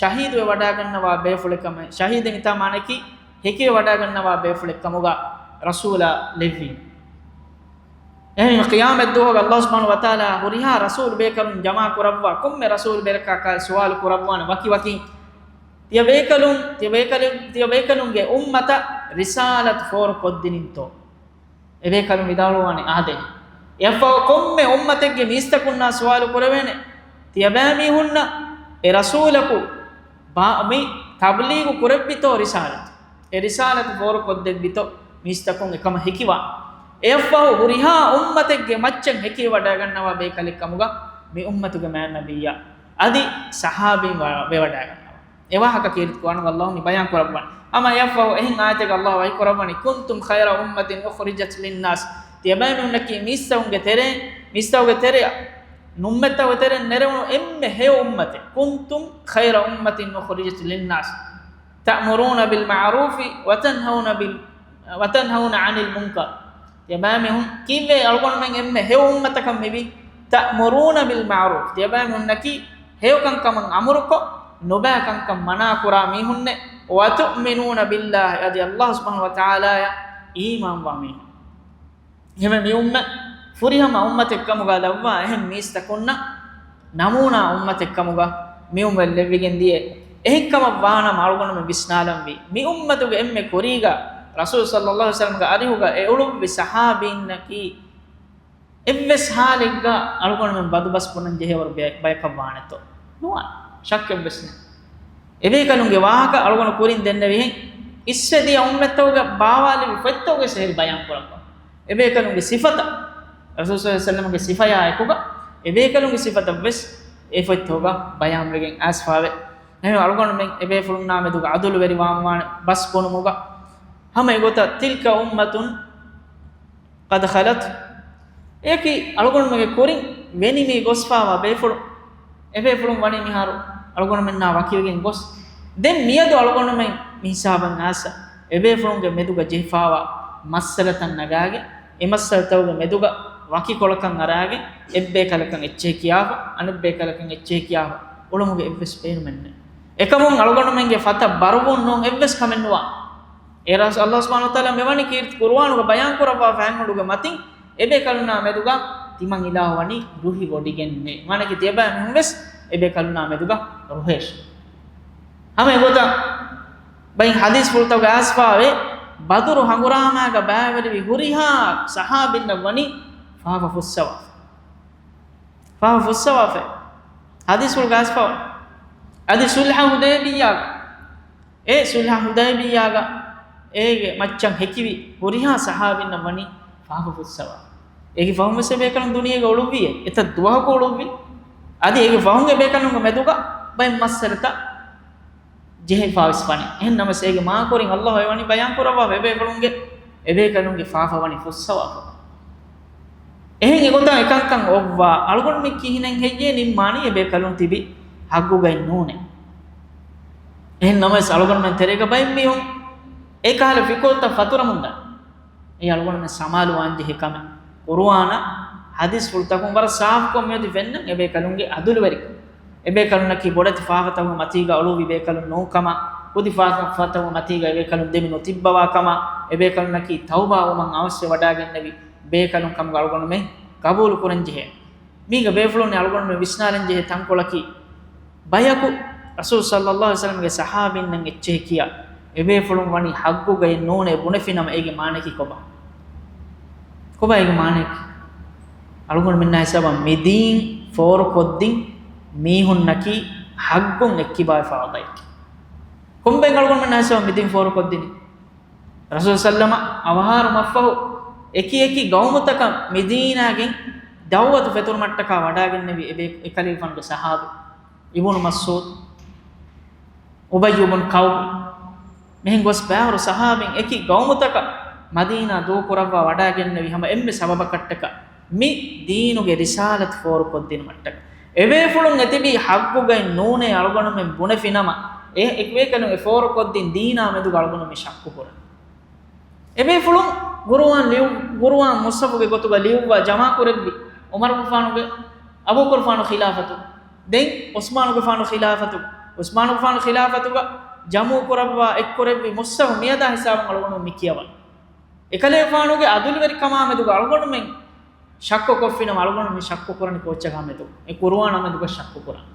ޝަހީދުވެ ވަޑާގަންނަވާ ބޭފުޅެއް ކަމެއް. ޝަހީދެއް އިތާ މާނައަކީ ހެކިވެ ވަޑާގަންނަވާ ބޭފުޅެއް ކަމުގަ ރަސޫލާ ލެއްވީ. އެހެން ޤިޔާމަތްދުވަހުގަ ﷲ ސުބްޙާނަހޫ ވަތަޢާލާ ހުރިހާ ރަސޫލު ބޭކަލުން ޖަމާ ކުރައްވާ، ކޮންމެ ރަސޫލު ބޭކަލަކާ ސުވާލު ކުރައްވާނެ ވަކިވަކިން، ތިޔަބޭކަލުން، ތިޔަބޭކަލުން، ތިޔަބޭކަލުންގެ އުއްމަތަށް ރިސާލަތު ފޯރުކޮށްދިނިންތޯ؟ އެބޭކަލުން ވިދާޅުވާނެ އާދެ. އެއަށްފަހު ކޮންމެ އުއްމަތެއްގެ މީސްތަކުންނާ ސުވާލު ކުރެވޭނެ، ތިޔަބައިމީހުންނަށް އެ ރަސޫލަކު ބާ-، މި ތަބްލީޣު ކުރެއްވިތޯ ރިސާލަތު؟ އެ ރިސާލަތު ފޯރުކޮށްދެއްވިތޯ މީސްތަކުން އެކަމަށް ހެކިވާ؟ އެއަށްފަހު ހުރިހާ އުއްމަތެއްގެ މައްޗަށް ހެކިވެވަޑާގަންނަވާ ބޭކަލެއްކަމުގަ މި އުއްމަތުގެ މާތް ނަބިއްޔާ އަދި ޞަޙާބީން ވަ-، ވެވަޑާގަންނަވާ. އެ ވާހަކަ ކީރިތި ޤުރްއާނުގަ ﷲ މި ބަޔާން ކުރައްވަނީ. ހަމަ އެއަށްފަހު އެހެން އާޔަތެއްގަ ﷲ ވަޙީ ކުރައްވަނީ، كُنتُمْ خَيْرَ أُمَّةٍ أُخْرِجَتْ لِلنَّاسِ. ތިޔަބައިމީހުންނަކީ މީސްތަކުންގެ ތެރެއިން، މީސްތަކުގެ ތެރެއަށް، ނުއްމަތްތަކުގެ ތެރެއިން ނެރެވުނު އެންމެ ހެޔޮ އުއްމަތެއް. كُنتُمْ خَيْرَ أُمَّةٍ أُخْرِجَتْ لِلنَّاسِ تَأْمُرُونَ بِالْمَعْرُوفِ وَتَنْهَوْنَ بِالْ، وَتَنْهَوْنَ عَنِ الْمُنْكَرِ. ތިޔަބައިމީހުން ކީއްވެ އަޅުގަނޑުމެން އެންމެ ހެޔޮ އުއްމަތަކަށް މިވީ؟ تَأْمُرُونَ بِالْمَعْرُوفِ. ތިޔަބައިމީހުންނަކީ ހެޔޮ ކަންކަމަށް އަމުރުކޮށް، ނުބައި ކަންކަން މަނާކުރާ މީހުންނެއް. وَتُؤْمِنُونَ بِاللَّهِ، އަދި ﷲ ސުބްޙާނަހޫ ވަތަޢާލާއަށް އީމާންވާ މީހުން. އެހެންވެ މި އުއްމަތް ފުރިހަމަ އުއްމަތެއްކަމުގަ ލައްވާ އެހެން މީސްތަކުންނަށް ނަމޫނާ އުއްމަތެއްކަމުގަ މި އުއްމަތް ލެއްވިގެން ދިޔަ. އެހެންކަމަށް ވާނަމަ އަޅުގަނޑުމެން ވިސްނާލަންވީ، މި އުއްމަތުގެ އެންމެ ކުރީގަ ރަސޫލު ޞައްލަﷲ ޢަލައިހި ވަސައްލަމްގެ އަރިހުގަ އެ އުޅުއްވި ޞަޙާބީންނަކީ އެއްވެސް ޙާލެއްގަ އަޅުގަނޑުމެން ބަދުބަސް ބުނަން ޖެހޭވަރު ބެ-، ބަޔަކަށް ވާނެތޯ؟ ނުވާނެ. ޝައްކެއްވެސް ނެތް. އެބޭކަލުންގެ ވާހަކަ އަޅުގަނޑު ކުރިން ދެންނެވިހެން، އިސްވެ ދިޔަ އުއްމަތްތަކުގަ ބާވާލެއްވި ފޮތްތަކުގެ ސައިރު ބަޔާން ކުރައްވާ. އެބޭކަލުންގެ ސިފަތައް، ރަސޫލު ޞައްލަﷲ ޢަލައިހި ވަސައްލަމަގެ ސިފަޔާ އެކުގަ އެބޭކަލުންގެ ސިފަތައްވެސް އެ ފޮތްތަކުގަ ބަޔާންވެގެން އައިސްފާވޭ. އެހެން އަޅުގަނޑުމެން އެބޭފުޅުންނާ މެދުގަ ޢަދުލުވެރިވާންވާނެ ބަސް ބުނުމުގަ. ހަމަ އެގޮތަށް، تِلْكَ أُمَّةٌ قَدْ خَلَتْ. އެއަކީ އަޅުގަނޑުމެންގެ ކުރިން ވެނި މި ގޮސްފާވާ ބޭފުޅުން، އެބޭފުޅުން ވަނީ މިހާރު އަޅުގަނޑުމެންނާ ވަކިވެގެން ގޮސް. ދެން މިއަދު އަޅުގަނޑުމެން މި ހިސާބަށް އައިސް، އެބޭފުޅުންގެ މެދުގަ ޖެހިފާވާ މައްސަލަތައް ނަގާގެން، އެ މައްސަލަތަކުގެ މެދުގަ ވަކިކޮޅަކަށް އަރާގެން، އެއްބޭކަލަކަށް އެއްޗެހި ކިޔާފަ، އަނެއްބޭކަލަކަށް އެއްޗެހި ކިޔާފަ އުޅުމުގެ އެއްވެސް ބޭނުމެއް ނެތް. އެކަމުން އަޅުގަނޑުމެންގެ ފަތަށް ބަރުވުން ނޫން އެއްވެސް ކަމެއް ނުވާ. އޭރާ ﷲ ސުބްޙާނަހޫ ވަތަޢާލާ މިވަނީ ކީރިތި ޤުރުއާނުގަ ބަޔާން ކުރައްވާފަ އެހެން އުޑުގެ މަތިން، އެބޭކަލުންނާ މެދުގަ ތިމަން އިލާހު ވަނީ ރުހިވޮޑިގެންނޭ. މާނައަކީ ތިޔަބައިމީހުން ވެސް އެބޭކަލުންނާ މެދުގަ ރުހޭށި. ހަމަ އެގޮތަށް ބައި ޙަދީޘްފުޅުތަކުގަ އައިސްފާވޭ، ބަދުރު ހަނގުރާމާގަ ބައިވެރިވި ހުރިހާ ޞަޙާބީންނަށް ވަނީ ފާފަ ފުއްސަވާފަ. ފާފަ ފުއްސަވާފަ. ޙަދީޘްފުޅުގަ އައިސްފާވޭ. އަދި ޞުލްޙަ ޙުދައިބިއްޔާގަ އެ ޞުލްޙަ ޙުދައިބިއްޔާގަ އޭގެ މައްޗަށް ހެކިވި ހުރިހާ ޞަޙާބީންނަށް ވަނީ ފާފަ ފުއްސަވާ. އޭގެ ފަހުން ވެސް އެބޭކަލުން ދުނިޔޭގަ އުޅުއްވިއޭ. އެތައް ދުވަހަކު އުޅުއްވި. އަދި އޭގެ ފަހުން އެބޭކަލުންގެ މެދުގަ ބައެއް މައްސަލަތައް ޖެހިފާވެސް ވަނީ. އެހެން ނަމަސް އޭގެ މާކުރިން ﷲ އެވަނީ ބަޔާން ކުރައްވާފަ އެބޭކަލުންގެ، އެބޭކަލުންގެ ފާފަ ވަނީ ފުއްސަވާފަ. އެހެން އެގޮތަށް އެކަންކަން އޮއްވާ އަޅުގަނޑުމެން ކިހިނެއް ހެއްޔޭ ނިންމާނީ އެބޭކަލުން ތިބި ޙައްގުގައި ނޫނޭ. އެހެން ނަމަވެސް އަޅުގަނޑުމެން ތެރޭގަ ބައެއް މީހުން އެކަހަލަ ފިކުރުތައް ފަތުރަމުންދާ. އެ އަޅުގަނޑުމެން ސަމާލުވާން ޖެހޭ ކަމެއް. ޤުރުއާނާ ޙަދީޘްފުޅުތަކުން ވަރަށް ސާފުކޮށް މިއޮތީ ފެންނަން އެބޭކަލުންގެ ޢަދުލުވެރިކަން. އެބޭކަލުންނަކީ ބޮޑެތި ފާފަތަކުގެ މަތީގަ އުޅުއްވި ބޭކަލުން ނޫންކަމަށް، ކުދި ފާފަތަކުގެ މަތީގަ އެބޭކަލުން ދެމި ނުތިއްބަވާކަމަށް، އެބޭކަލުންނަކީ ތައުބާވުމަށް އަވަސްވެ ވަޑާގެންނެވި ބޭކަލުން ކަމުގަ އަޅުގަނޑުމެން ގަބޫލު ކުރަންޖެހޭ. މީގަ ބޭފުޅުން އަޅުގަނޑުމެން ވިސްނާލަންޖެހޭ ތަންކޮޅަކީ، ބަޔަކު ރަސޫލު ޞައްލައްލާހު ޢަލައިހި ވަސައްލަމްގެ ޞަޙާބީންނަށް އެއްޗެހި ކިޔާ، އެބޭފުޅުން ވަނީ ޙައްޤުގައެއް ނޫނޭ ބުނެފިނަމަ އޭގެ މާނައަކީ ކޮބާ؟ ކޮބާ އޭގެ މާނައަކީ؟ އަޅުގަނޑުމެންނާ ހިސާބަށް މިދީން ފޯރުކޮށްދިން މީހުންނަކީ ޙައްޤުން އެއްކިބާވެފާވާ ބައެކޭ. ކޮންބައިން އަޅުގަނޑުމެންނާ ހިސާބަށް މިދީން ފޯރުކޮށްދިނީ؟ ރަސޫލު ޞައްލަމަ އަވަހާރަ މަށްފަހު އެކި އެކި ގައުމުތަކަށް މިދީނާގެން ދަޢުވަތު ފެތުރުމަށްޓަކާ ވަޑާގެންނެވި އެބޭ-، އެކަލޭގެފާނުގެ ޞަޙާބީ އިބުނު މަސްޢޫދު، އުބައްޔު ބުން ކަޢުބު، މިހެން ގޮސް ބައިވަރު ޞަޙާބީން އެކި ގައުމުތަކަށް މަދީނާ ދޫކުރައްވާ ވަޑާގެންނެވި ހަމަ އެންމެ ސަބަބަކަށްޓަކާ މި ދީނުގެ ރިސާލަތު ފޯރުކޮށްދިނުމަށްޓަކާ. އެބޭފުޅުން އެތިބީ ޙައްޤުގައެއް ނޫނޭ އަޅުގަނޑުމެން ބުނެފިނަމަ، އެ އެކިބޭކަލުން އެ ފޯރުކޮށްދިން ދީނާ މެދުގަ އަޅުގަނޑުމެން ޝައްކުކުރަން. އެބޭފުޅުން ޤުރުއާން ލިޔު-، ޤުރުއާން މުޞްޙަފުގެ ގޮތުގަ ލިޔުއްވާ ޖަމާކުރެއްވި ޢުމަރުގެފާނުގެ، އަބޫބަކުރުގެފާނު ޚިލާފަތު، ދެން ޢުސްމާނުގެފާނު ޚިލާފަތު، ޢުސްމާނުގެފާނު ޚިލާފަތުގަ ޖަމުކުރައްވާ އެއްކުރެއްވި މުޞްޙަފު މިއަދާ ހިސާބުން އަޅުގަނޑު މި ކިޔަވަން. އެކަލޭފާނުގެ އަދުލުވެރިކަމާ މެދުގަ އަޅުގަނޑުމެން ޝައްކު ކޮށްފިނަމަ އަޅުގަނޑު މި ޝައްކު ކުރަނީ ކޯއްޗަކާ މެދު؟ އެ ޤުރުއާނާ މެދުގަ ޝައްކު ކުރަން.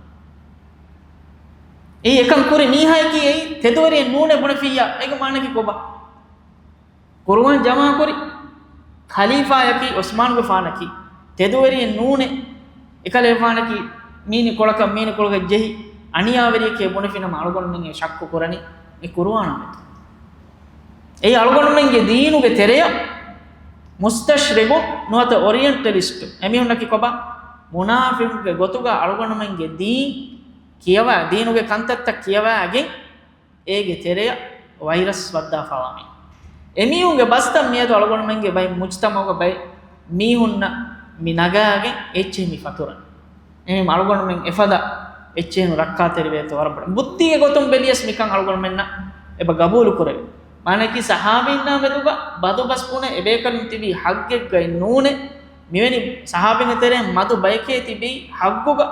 އެއީ އެކަން ކުރި މީހާޔަކީ އެއީ ތެދުވެރިއެއް ނޫނޭ ބުނެފިއްޔާ، އޭގެ މާނައަކީ ކޮބާ؟ ޤުރުއާން ޖަމާކުރި ޚަލީފާޔަކީ ޢުސްމާނުގެފާނަކީ ތެދުވެރިއެއް ނޫނޭ، އެކަލޭފާނަކީ މީނި ކޮޅަކަށް މީނި ކޮޅަކަށް ޖެހި އަނިޔާވެރިއެކޭ ބުނެފިނަމަ އަޅުގަނޑުމެން އެ ޝައްކު ކުރަނީ މި ޤުރުއާނާ މެދު. އެއީ އަޅުގަނޑުމެންގެ ދީނުގެ ތެރެއަށް މުސްތަޝްރިޤު ނުވަތަ އޮރިއެންޓަލިސްޓު އެމީހުންނަކީ ކޮބާ؟ މުނާފިޤުގެ ގޮތުގަ އަޅުގަނޑުމެންގެ ދީން ކިޔަވާ، ދީނުގެ ކަންތައްތައް ކިޔަވާގެން އޭގެ ތެރެއަށް ވައިރަސް ވައްދާފާވާ މީހުން. އެމީހުންގެ ބަސްތައް މިއަދު އަޅުގަނޑުމެންގެ ބައެއް މުޖްތަމަޢުގަ ބައެއް މީހުންނަށް މި ނަގާގެން އެއްޗެހި މި ފަތުރަން. އެހެން އަޅުގަނޑުމެން އެފަދަ އެއްޗެހިން ރައްކާތެރިވޭތޯ ވަރަށް ބޮޑަށް. ބުއްދީގެ ގޮތުން ބެލިޔަސް މިކަން އަޅުގަނޑުމެންނަށް އެބަ ގަބޫލު ކުރެވޭ. މާނައަކީ ޞަޙާބީންނާ މެދުގަ ބަދުބަސް ބުނެ އެބޭކަލުން ތިބީ ޙައްޤެއްގައެއް ނޫނޭ. މިވެނި ޞަޙާބީންގެ ތެރެއިން މަދު ބަޔެކޭ ތިބީ ޙައްޤުގަ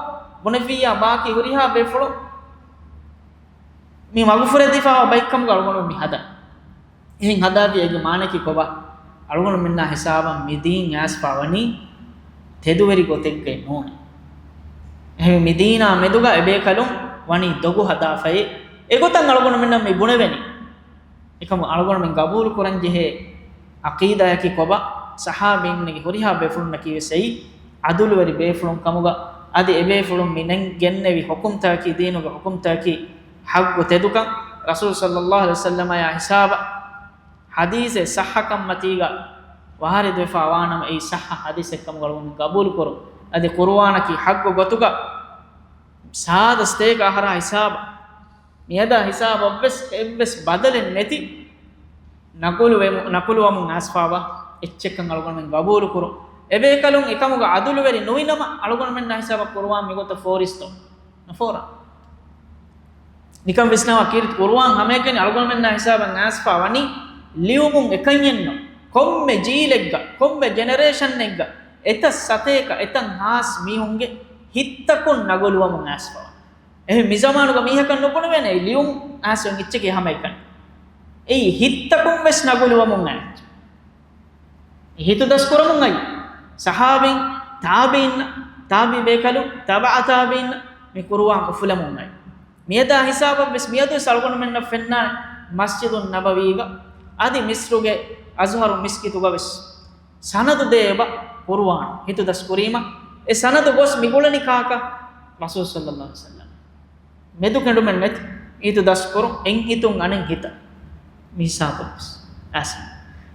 ބުނެފިއްޔާ ބާކީ ހުރިހާ ބޭފުޅުން މި މަގުފުރެދިފާވާ ބައެއްކަމުގަ އަޅުގަނޑު މި ހަދަން. އެހެން ހަދާފި އޭގެ މާނައަކީ ކޮބާ؟ އަޅުގަނޑުމެންނާ ހިސާބަށް މި ދީން އައިސްފާ ވަނީ ތެދުވެރި ގޮތެއްގައެއް ނޫނޭ. އެހެން މި ދީނާ މެދުގަ އެބޭކަލުން ވަނީ ދޮގު ހަދާފައޭ. އެގޮތަށް އަޅުގަނޑުމެންނަށް މި ބުނެވެނީ. އެކަމު އަޅުގަނޑުމެން ގަބޫލު ކުރަންޖެހޭ ޢަޤީދާއަކީ ކޮބާ؟ ޞަޙާބީންނަކީ ހުރިހާ ބޭފުޅުންނަކީ ވެސް އެއީ ޢަދުލުވެރި ބޭފުޅުން ކަމުގަ، އަދި އެބޭފުޅުން މި ނެން ގެންނެވި ޙުކުމްތަކަކީ، ދީނުގެ ޙުކުމްތަކަކީ ޙައްޤު ތެދުކަން، ރަސޫލު ޞައްލައްލާހު ޢަލައިހި ވަސައްލަމާ ހިސާބަށް ޙަދީޘެއް ޞައްޙަކަން މަތީގަ ވާރިދުވެފާ ވާނަމަ، އެއީ ޞައްޙަ ޙަދީޘެއް ކަމުގަ އަޅުގަނޑު ގަބޫލު ކުރުން. އަދި ޤުރުއާނަކީ ޙައްޤު ގޮތުގަ ސާދަ ސްޓޭކް އަހަރާ ހިސާބަށް މިއަދާ ހިސާބަށްވެސް އެއްވެސް ބަދަލެއް ނެތި ނަޤުލުވެމު-، ނަޤުލުވަމުން އައިސްފާވާ އެއްޗެއްކަން އަޅުގަނޑުމެން ގަބޫލުކުރުން. އެބޭކަލުން އެކަމުގަ ޢަދުލުވެރި ނުވިނަމަ، އަޅުގަނޑުމެންނާ ހިސާބަށް ޤުރުއާން މިގޮތަށް ފޯރިސްތޯ؟ ނުފޯރާ. ނިކަން ވިސްނާވާ ކީރިތި ޤުރުއާން ހަމައެކަނި އަޅުގަނޑުމެންނާ ހިސާބަށް އައިސްފާ ވަނީ ލިޔުމުން އެކަންޏެއްނު. ކޮންމެ ޖީލެއްގަ، ކޮންމެ ޖެނެރޭޝަންއެއްގަ އެތައް ސަތޭކަ، އެތައް ހާސް މީހުންގެ ހިތްތަކުން ނަގުލުވަމުން އައިސްފާވާ. އެހެން މިޒަމާނުގަ މީހަކަށް ނުބުނެވޭނެ އެ ލިޔުން އައިސް އޮތް އެއްޗެކޭ ހަމައެކަނި. އެއީ ހިތްތަކުން ވެސް ނަގުލުވަމުން އައި އެއްޗެއް. އެ ހިތުދަސްކުރަމުން އައި ޞަޙާބީން، ތާބިޢީން، ތާބިޢީ ބޭކަލުން، ތަބަޢަ ތާބިޢީން މި ޤުރުއާން އުފުލަމުން އައި. މިއަދާ ހިސާބަށް ވެސް މިއަދު ވެސް އަޅުގަނޑުމެންނަށް ފެންނާނެ މަސްޖިދުއް ނަބަވީގަ އަދި މިޞްރުގެ އަޒްހަރު މިސްކިތުގަ ވެސް ސަނަދު ދޭ އެބަ ޤުރުއާން ހިތުދަސްކުރީމަ، އެ ސަނަދު ގޮސް މި ގުޅެނީ ކާކަށް؟ ރަސޫލު ޞައްލައްލާހު ޢަލައިހި ވަސައްލަމް. މެދުކެނޑުމެއް ނެތި ހިތުދަސްކުރުން، އެއް ހިތުން އަނެއް ހިތަށް މި ހިސާބަށް ވެސް އައިސް.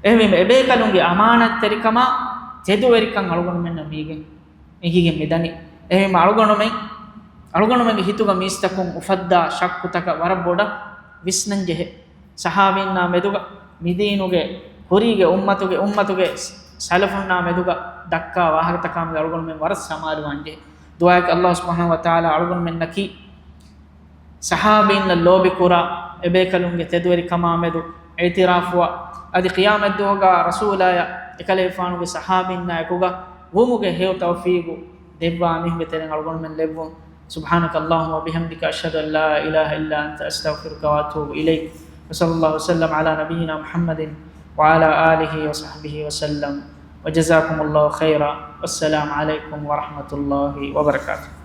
އެހެންވީމަ އެބޭކަލުންގެ އަމާނާތްތެރިކަމާ ތެދުވެރިކަން އަޅުގަނޑުމެންނަށް މީގެން އެނގިގެން މިދަނީ. އެހެންވީމަ އަޅުގަނޑުމެން، އަޅުގަނޑުމެންގެ ހިތުގަ މީސްތަކުން އުފައްދާ ޝައްކުތަކަށް ވަރަށް ބޮޑަށް ވިސްނަންޖެހޭ. ޞަޙާބީންނާ މެދުގަ މިދީނުގެ ކުރީގެ އުއްމަތުގެ، އުއްމަތުގެ ސަލަފުންނާ މެދުގަ ދައްކާ ވާހަކަތަކާމެދު އަޅުގަނޑުމެން ވަރަށް ސަމާލުވާންޖެހޭ. ދުޢާއަކީ ﷲ ސުބްޙާނަހޫ ވަތަޢާލާ އަޅުގަނޑުމެންނަކީ ޞަޙާބީންނަށް ލޯބިކުރާ، އެބޭކަލުންގެ ތެދުވެރިކަމާ މެދު އިޢުތިރާފުވާ، އަދި ޤިޔާމަތްދުވަހުގަ ރަސޫލާޔަށް އެކަލޭގެފާނުގެ ޞަޙާބީންނާ އެކުގަ ވުމުގެ ހެޔޮ ތައުފީގު ދެއްވާ މީހުންގެ ތެރެއިން އަޅުގަނޑުމެން ލެއްވުން. سبحانك اللهم وبحمدك، أشهد أن لا إله إلا أنت، أستغفرك وأتوب إليك. وصلى الله وسلم على نبينا محمد وعلى آله وصحبه وسلم. وجزاكم الله خيرا. والسلام عليكم ورحمة الله وبركاته.